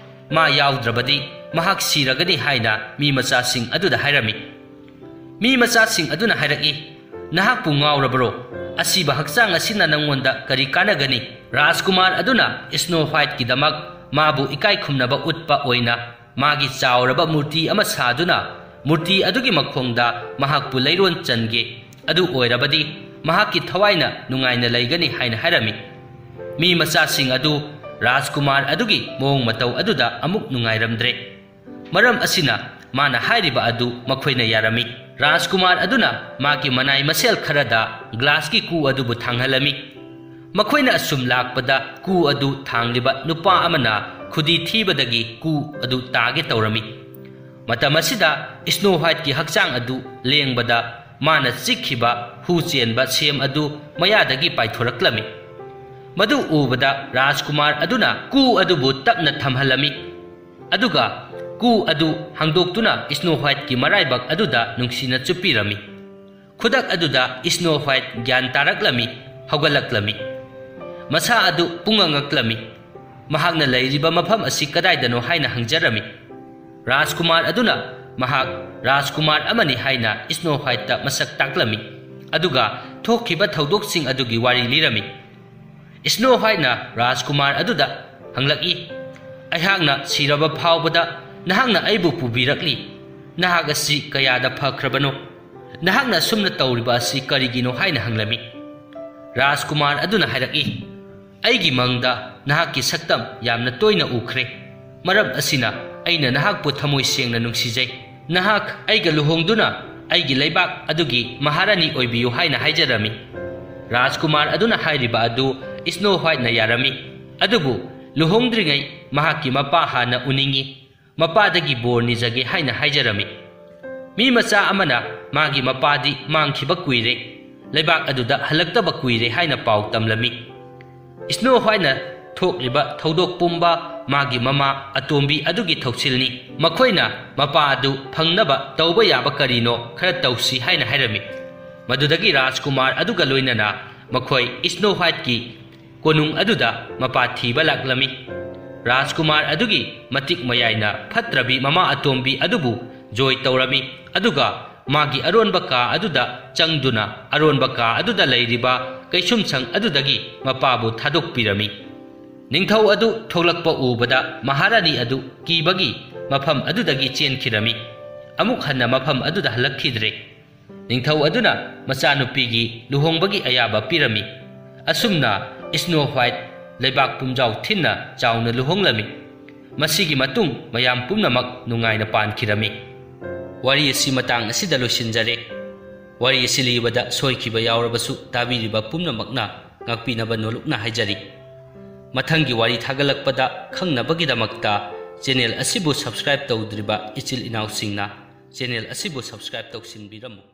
ꯃꯥ ꯌꯥꯎꯗ꯭ꯔꯕꯗꯤ ꯃꯍꯥꯛ ꯁꯤꯔꯒꯅꯤ" ꯍꯥꯏꯅ ꯃꯤ ꯃꯆꯥꯁꯤꯡ ꯑꯗꯨꯗ ꯍꯥꯏꯔꯝꯃꯤ꯫ ꯃꯤ ꯃꯆꯥꯁꯤꯡ ꯑꯗꯨꯅ ꯍꯥꯏꯔꯛꯏ, "ꯅꯍꯥꯛꯄꯨ ꯉꯥꯎꯔꯕꯔꯣ? ꯑꯁꯤꯕ ꯍꯛꯆꯥꯡ ꯑꯁꯤꯅ ꯅꯪꯉꯣꯟꯗ ꯀꯔꯤ ꯀꯥꯟꯅꯒꯅꯤ?" ꯔꯥꯖꯀꯨꯃꯥꯔ ꯑꯗꯨꯅ ꯏꯁꯅꯣ ꯍ꯭ꯋꯥꯏꯠꯀꯤꯗꯃꯛ ꯃꯥꯕꯨ ꯏꯀꯥꯏ ꯈꯨꯝꯅꯕ ꯎꯠꯄ ꯑꯣꯏꯅ ꯃꯥꯒꯤ ꯆꯥꯎꯔꯕ ꯃꯨꯔꯇꯤ ꯑꯃ ꯁꯥꯗꯨꯅ, ꯃꯨꯔꯇꯤ ꯑꯗꯨꯒꯤ ꯃꯈꯣꯡꯗ ꯃꯍꯥꯛꯄꯨ ꯂꯩꯔꯣꯟ ꯆꯟꯒꯦ, ꯑꯗꯨ ꯑꯣꯏꯔꯕꯗꯤ ꯃꯍꯥꯛꯀꯤ ꯊꯋꯥꯏꯅ ꯅꯨꯡꯉꯥꯏꯅ ꯂꯩꯒꯅꯤ ꯍꯥꯏꯅ ꯍꯥꯏꯔꯝꯃꯤ꯫ ꯃꯤ ꯃꯆꯥꯁꯤꯡ ꯑꯗꯨ ꯔꯥꯖꯀꯨꯃꯥꯔ ꯑꯗꯨꯒꯤ ꯃꯑꯣꯡ ꯃꯇꯧ ꯑꯗꯨꯗ ꯑꯃꯨꯛ ꯅꯨꯡꯉꯥꯏꯔꯝꯗ꯭ꯔꯦ꯫ ꯃꯔꯝ ꯑꯁꯤꯅ ꯃꯥꯅ ꯍꯥꯏꯔꯤꯕ ꯑꯗꯨ ꯃꯈꯣꯏꯅ ꯌꯥꯔꯝꯃꯤ꯫ ꯔꯥꯖꯀꯨꯃꯥꯔ ꯑꯗꯨꯅ ꯃꯥꯒꯤ ꯃꯅꯥꯏ ꯃꯁꯦꯜ ꯈꯔꯗ ꯒ꯭ꯂꯥꯁꯀꯤ ꯀꯨ ꯑꯗꯨꯕꯨ ꯊꯥꯡꯍꯜꯂꯝꯃꯤ꯫ ꯃꯈꯣꯏꯅ ꯑꯁꯨꯝ ꯂꯥꯛꯄꯗ ꯀꯨ ꯑꯗꯨ ꯊꯥꯡꯂꯤꯕ ꯅꯨꯄꯥ ꯑꯃꯅ ꯈꯨꯗꯤ ꯊꯤꯕꯗꯒꯤ ꯀꯨ ꯑꯗꯨ ꯇꯥꯒꯦ ꯇꯧꯔꯝꯃꯤ꯫ ꯃꯇꯝ ꯑꯁꯤꯗ ꯏꯁꯅꯣ ꯍ꯭ꯋꯥꯏꯠꯀꯤ ꯍꯛꯆꯥꯡ ꯑꯗꯨ ꯂꯦꯡꯕꯗ ꯃꯥꯅ ꯆꯤꯛꯈꯤꯕ ꯍꯨ ꯆꯦꯟꯕ ꯁꯦꯝ ꯑꯗꯨ ꯃꯌꯥꯗꯒꯤ ꯄꯥꯏꯊꯣꯔꯛꯂꯝꯃꯤ꯫ ꯃꯗꯨ ꯎꯕꯗ ꯔꯥꯖꯀꯨꯃꯥꯔ ꯑꯗꯨꯅ ꯀꯨ ꯑꯗꯨꯕꯨ ꯇꯞꯅ ꯊꯝꯍꯜꯂꯝꯃꯤ꯫ ꯑꯗꯨꯒ ꯀꯨ ꯑꯗꯨ ꯍꯥꯡꯗꯣꯛꯇꯨꯅ ꯏꯁꯅꯣ ꯍ꯭ꯋꯥꯏꯠꯀꯤ ꯃꯔꯥꯏꯕꯛ ꯑꯗꯨꯗ ꯅꯨꯡꯁꯤꯅ ꯆꯨꯞꯄꯤꯔꯝꯃꯤ꯫ ꯈꯨꯗꯛ ꯑꯗꯨꯗ ꯏꯁꯅꯣ ꯍ꯭ꯋꯥꯏꯠ ꯒ꯭ꯌꯥꯟ ꯇꯥꯔꯛꯂꯝꯃꯤ, ꯍꯧꯒꯠꯂꯛꯂꯝꯃꯤ꯫ ꯃꯁꯥ ꯑꯗꯨ ꯄꯨꯡꯉꯛ ꯉꯛꯂꯝꯃꯤ꯫ ꯃꯍꯥꯛꯅ ꯂꯩꯔꯤꯕ ꯃꯐꯝ ꯑꯁꯤ ꯀꯗꯥꯏꯗꯅꯣ ꯍꯥꯏꯅ ꯍꯪꯖꯔꯝꯃꯤ꯫ ꯔꯥꯖꯀꯨꯃꯥꯔ ꯑꯗꯨꯅ ꯃꯍꯥꯛ ꯔꯥꯖꯀꯨꯃꯥꯔ ꯑꯃꯅꯤ ꯍꯥꯏꯅ ꯏꯁꯅꯣ ꯍ꯭ꯋꯥꯏꯠꯇ ꯃꯁꯛ ꯇꯥꯛꯂꯝꯃꯤ, ꯑꯗꯨꯒ ꯊꯣꯛꯈꯤꯕ ꯊꯧꯗꯣꯛꯁꯤꯡ ꯑꯗꯨꯒꯤ ꯋꯥꯔꯤ ꯂꯤꯔꯝꯃꯤ꯫ ꯏꯁꯅꯣ ꯍ꯭ꯋꯥꯏꯠꯅ ꯔꯥꯖꯀꯨꯃꯥꯔ ꯑꯗꯨꯗ ꯍꯪꯂꯛꯏ, "ꯑꯩꯍꯥꯛꯅ ꯁꯤꯔꯕ ꯐꯥꯎꯕꯗ ꯅꯍꯥꯛꯅ ꯑꯩꯕꯨ ꯄꯨꯕꯤꯔꯛꯂꯤ꯫ ꯅꯍꯥꯛ ꯑꯁꯤ ꯀꯌꯥꯗ ꯐꯈ꯭ꯔꯕꯅꯣ? ꯅꯍꯥꯛꯅ ꯑꯁꯨꯝꯅ ꯇꯧꯔꯤꯕ ꯑꯁꯤ ꯀꯔꯤꯒꯤꯅꯣ?" ꯍꯥꯏꯅ ꯍꯪꯂꯝꯃꯤ꯫ ꯔꯥꯖꯀꯨꯃꯥꯔ ꯑꯗꯨꯅ ꯍꯥꯏꯔꯛꯏ, "ꯑꯩꯒꯤ ꯃꯪꯗ ꯅꯍꯥꯛꯀꯤ ꯁꯛꯇꯝ ꯌꯥꯝꯅ ꯇꯣꯏꯅ ꯎꯈ꯭ꯔꯦ꯫ ꯃꯔꯝ ꯑꯁꯤꯅ ꯑꯩꯅ ꯅꯍꯥꯛꯄꯨ ꯊꯃꯣꯏ ꯁꯦꯡꯅ ꯅꯨꯡꯁꯤꯖꯩ꯫ ꯅꯍꯥꯛ ꯑꯩꯒ ꯂꯨꯍꯣꯡꯗꯨꯅ ꯑꯩꯒꯤ ꯂꯩꯕꯥꯛ ꯑꯗꯨꯒꯤ ꯃꯍꯥꯔꯥꯅꯤ ꯑꯣꯏꯕꯤꯌꯨ" ꯍꯥꯏꯅ ꯍꯥꯏꯖꯔꯝꯃꯤ꯫ ꯔꯥꯖꯀꯨꯃꯥꯔ ꯑꯗꯨꯅ ꯍꯥꯏꯔꯤꯕ ꯑꯗꯨ ꯏꯁꯅꯣ ꯍ꯭ꯋꯥꯏꯠꯅ ꯌꯥꯔꯝꯃꯤ꯫ ꯑꯗꯨꯕꯨ ꯂꯨꯍꯣꯡꯗ꯭ꯔꯤꯉꯩ ꯃꯍꯥꯛꯀꯤ ꯃꯄꯥ ꯍꯥꯟꯅ ꯎꯅꯤꯡꯏ, ꯃꯄꯥꯗꯒꯤ ꯕꯣꯔ ꯅꯤꯖꯒꯦ ꯍꯥꯏꯅ ꯍꯥꯏꯖꯔꯝꯃꯤ꯫ ꯃꯤ ꯃꯆꯥ ꯑꯃꯅ ꯃꯥꯒꯤ ꯃꯄꯥꯗꯤ ꯃꯥꯡꯈꯤꯕ ꯀꯨꯏꯔꯦ, ꯂꯩꯕꯥꯛ ꯑꯗꯨꯗ ꯍꯜꯂꯛꯇꯕ ꯀꯨꯏꯔꯦ ꯍꯥꯏꯅ ꯄꯥꯎ ꯇꯝꯂꯝꯃꯤ꯫ ꯏꯁꯅꯣ ꯍ꯭ꯋꯥꯏꯠꯅ ꯊꯣꯛꯂꯤꯕ ꯊꯧꯗꯣꯛ ꯄꯨꯝꯕ ꯃꯥꯒꯤ ꯃꯃꯥ ꯑꯇꯣꯝꯕꯤ ꯑꯗꯨꯒꯤ ꯊꯧꯁꯤꯜꯅꯤ꯫ ꯃꯈꯣꯏꯅ ꯃꯄꯥ ꯑꯗꯨ ꯐꯪꯅꯕ ꯇꯧꯕ ꯌꯥꯕ ꯀꯔꯤꯅꯣ ꯈꯔ ꯇꯧꯁꯤ ꯍꯥꯏꯅ ꯍꯥꯏꯔꯝꯃꯤ꯫ ꯃꯗꯨꯗꯒꯤ ꯔꯥꯖꯀꯨꯃꯥꯔ ꯑꯗꯨꯒ ꯂꯣꯏꯅꯅ ꯃꯈꯣꯏ ꯏꯁꯅꯣ ꯋꯥꯏꯠꯀꯤ ꯀꯣꯅꯨꯡ ꯑꯗꯨꯗ ꯃꯄꯥ ꯊꯤꯕ ꯂꯥꯛꯂꯝꯃꯤ꯫ ꯔꯥꯖꯀꯨꯃꯥꯔ ꯑꯗꯨꯒꯤ ꯃꯇꯤꯛ ꯃꯌꯥꯏꯅ ꯐꯠꯇ꯭ꯔꯕꯤ ꯃꯃꯥ ꯑꯇꯣꯝꯕꯤ ꯑꯗꯨꯕꯨ ꯖꯣꯏ ꯇꯧꯔꯝꯃꯤ, ꯑꯗꯨꯒ ꯃꯥꯒꯤ ꯑꯔꯣꯟꯕ ꯀꯥ ꯑꯗꯨꯗ ꯆꯪꯗꯨꯅ ꯑꯔꯣꯟꯕ ꯀꯥ ꯑꯗꯨꯗ ꯂꯩꯔꯤꯕ ꯀꯩꯁꯨꯝꯁꯪ ꯑꯗꯨꯗꯒꯤ ꯃꯄꯥꯕꯨ ꯊꯥꯗꯣꯛꯄꯤꯔꯝꯃꯤ꯫ ꯅꯤꯡꯊꯧ ꯑꯗꯨ ꯊꯣꯛꯂꯛꯄ ꯎꯕꯗ ꯃꯍꯥꯔꯥꯅꯤ ꯑꯗꯨ ꯀꯤꯕꯒꯤ ꯃꯐꯝ ꯑꯗꯨꯗꯒꯤ ꯆꯦꯟꯈꯤꯔꯝꯃꯤ꯫ ꯑꯃꯨꯛ ꯍꯟꯅ ꯃꯐꯝ ꯑꯗꯨꯗ ꯍꯜꯂꯛꯈꯤꯗ꯭ꯔꯦ꯫ ꯅꯤꯡꯊꯧ ꯑꯗꯨꯅ ꯃꯆꯥꯅꯨꯄꯤꯒꯤ ꯂꯨꯍꯣꯡꯕꯒꯤ ꯑꯌꯥꯕ ꯄꯤꯔꯝꯃꯤ꯫ ꯑꯁꯨꯝꯅ ꯏꯁꯅꯣ ꯋꯥꯏꯠ ꯂꯩꯕꯥꯛ ꯄꯨꯝꯖꯥꯎ ꯊꯤꯟꯅ ꯆꯥꯎꯅ ꯂꯨꯍꯣꯡꯂꯝꯃꯤ꯫ ꯃꯁꯤꯒꯤ ꯃꯇꯨꯡ ꯃꯌꯥꯝ ꯄꯨꯝꯅꯃꯛ ꯅꯨꯡꯉꯥꯏꯅ ꯄꯥꯟꯈꯤꯔꯝꯃꯤ꯫ ꯋꯥꯔꯤ ꯑꯁꯤ ꯃꯇꯥꯡ ꯑꯁꯤꯗ ꯂꯣꯏꯁꯤꯟꯖꯔꯦ꯫ ꯋꯥꯔꯤ ꯑꯁꯤ ꯂꯤꯕꯗ ꯁꯣꯏꯈꯤꯕ ꯌꯥꯎꯔꯕꯁꯨ ꯇꯥꯕꯤꯔꯤꯕ ꯄꯨꯝꯅꯃꯛꯅ ꯉꯥꯛꯄꯤꯅꯕ ꯅꯣꯂꯨꯛꯅ ꯍꯥꯏꯖꯔꯤ꯫ ꯃꯊꯪꯒꯤ ꯋꯥꯔꯤ ꯊꯥꯒꯠꯂꯛꯄꯗ ꯈꯪꯅꯕꯒꯤꯗꯃꯛꯇ ꯆꯦꯅꯦꯜ ꯑꯁꯤꯕꯨ ꯁꯕꯁꯀ꯭ꯔꯥꯏꯕ ꯇꯧꯗ꯭ꯔꯤꯕ ꯏꯆꯤꯜ ꯏꯅꯥꯎꯁꯤꯡꯅ ꯆꯦꯅꯦꯜ ꯑꯁꯤꯕꯨ ꯁꯕꯁꯀ꯭ꯔꯥꯏꯕ ꯇꯧꯁꯤꯟꯕꯤꯔꯝꯃꯨ꯫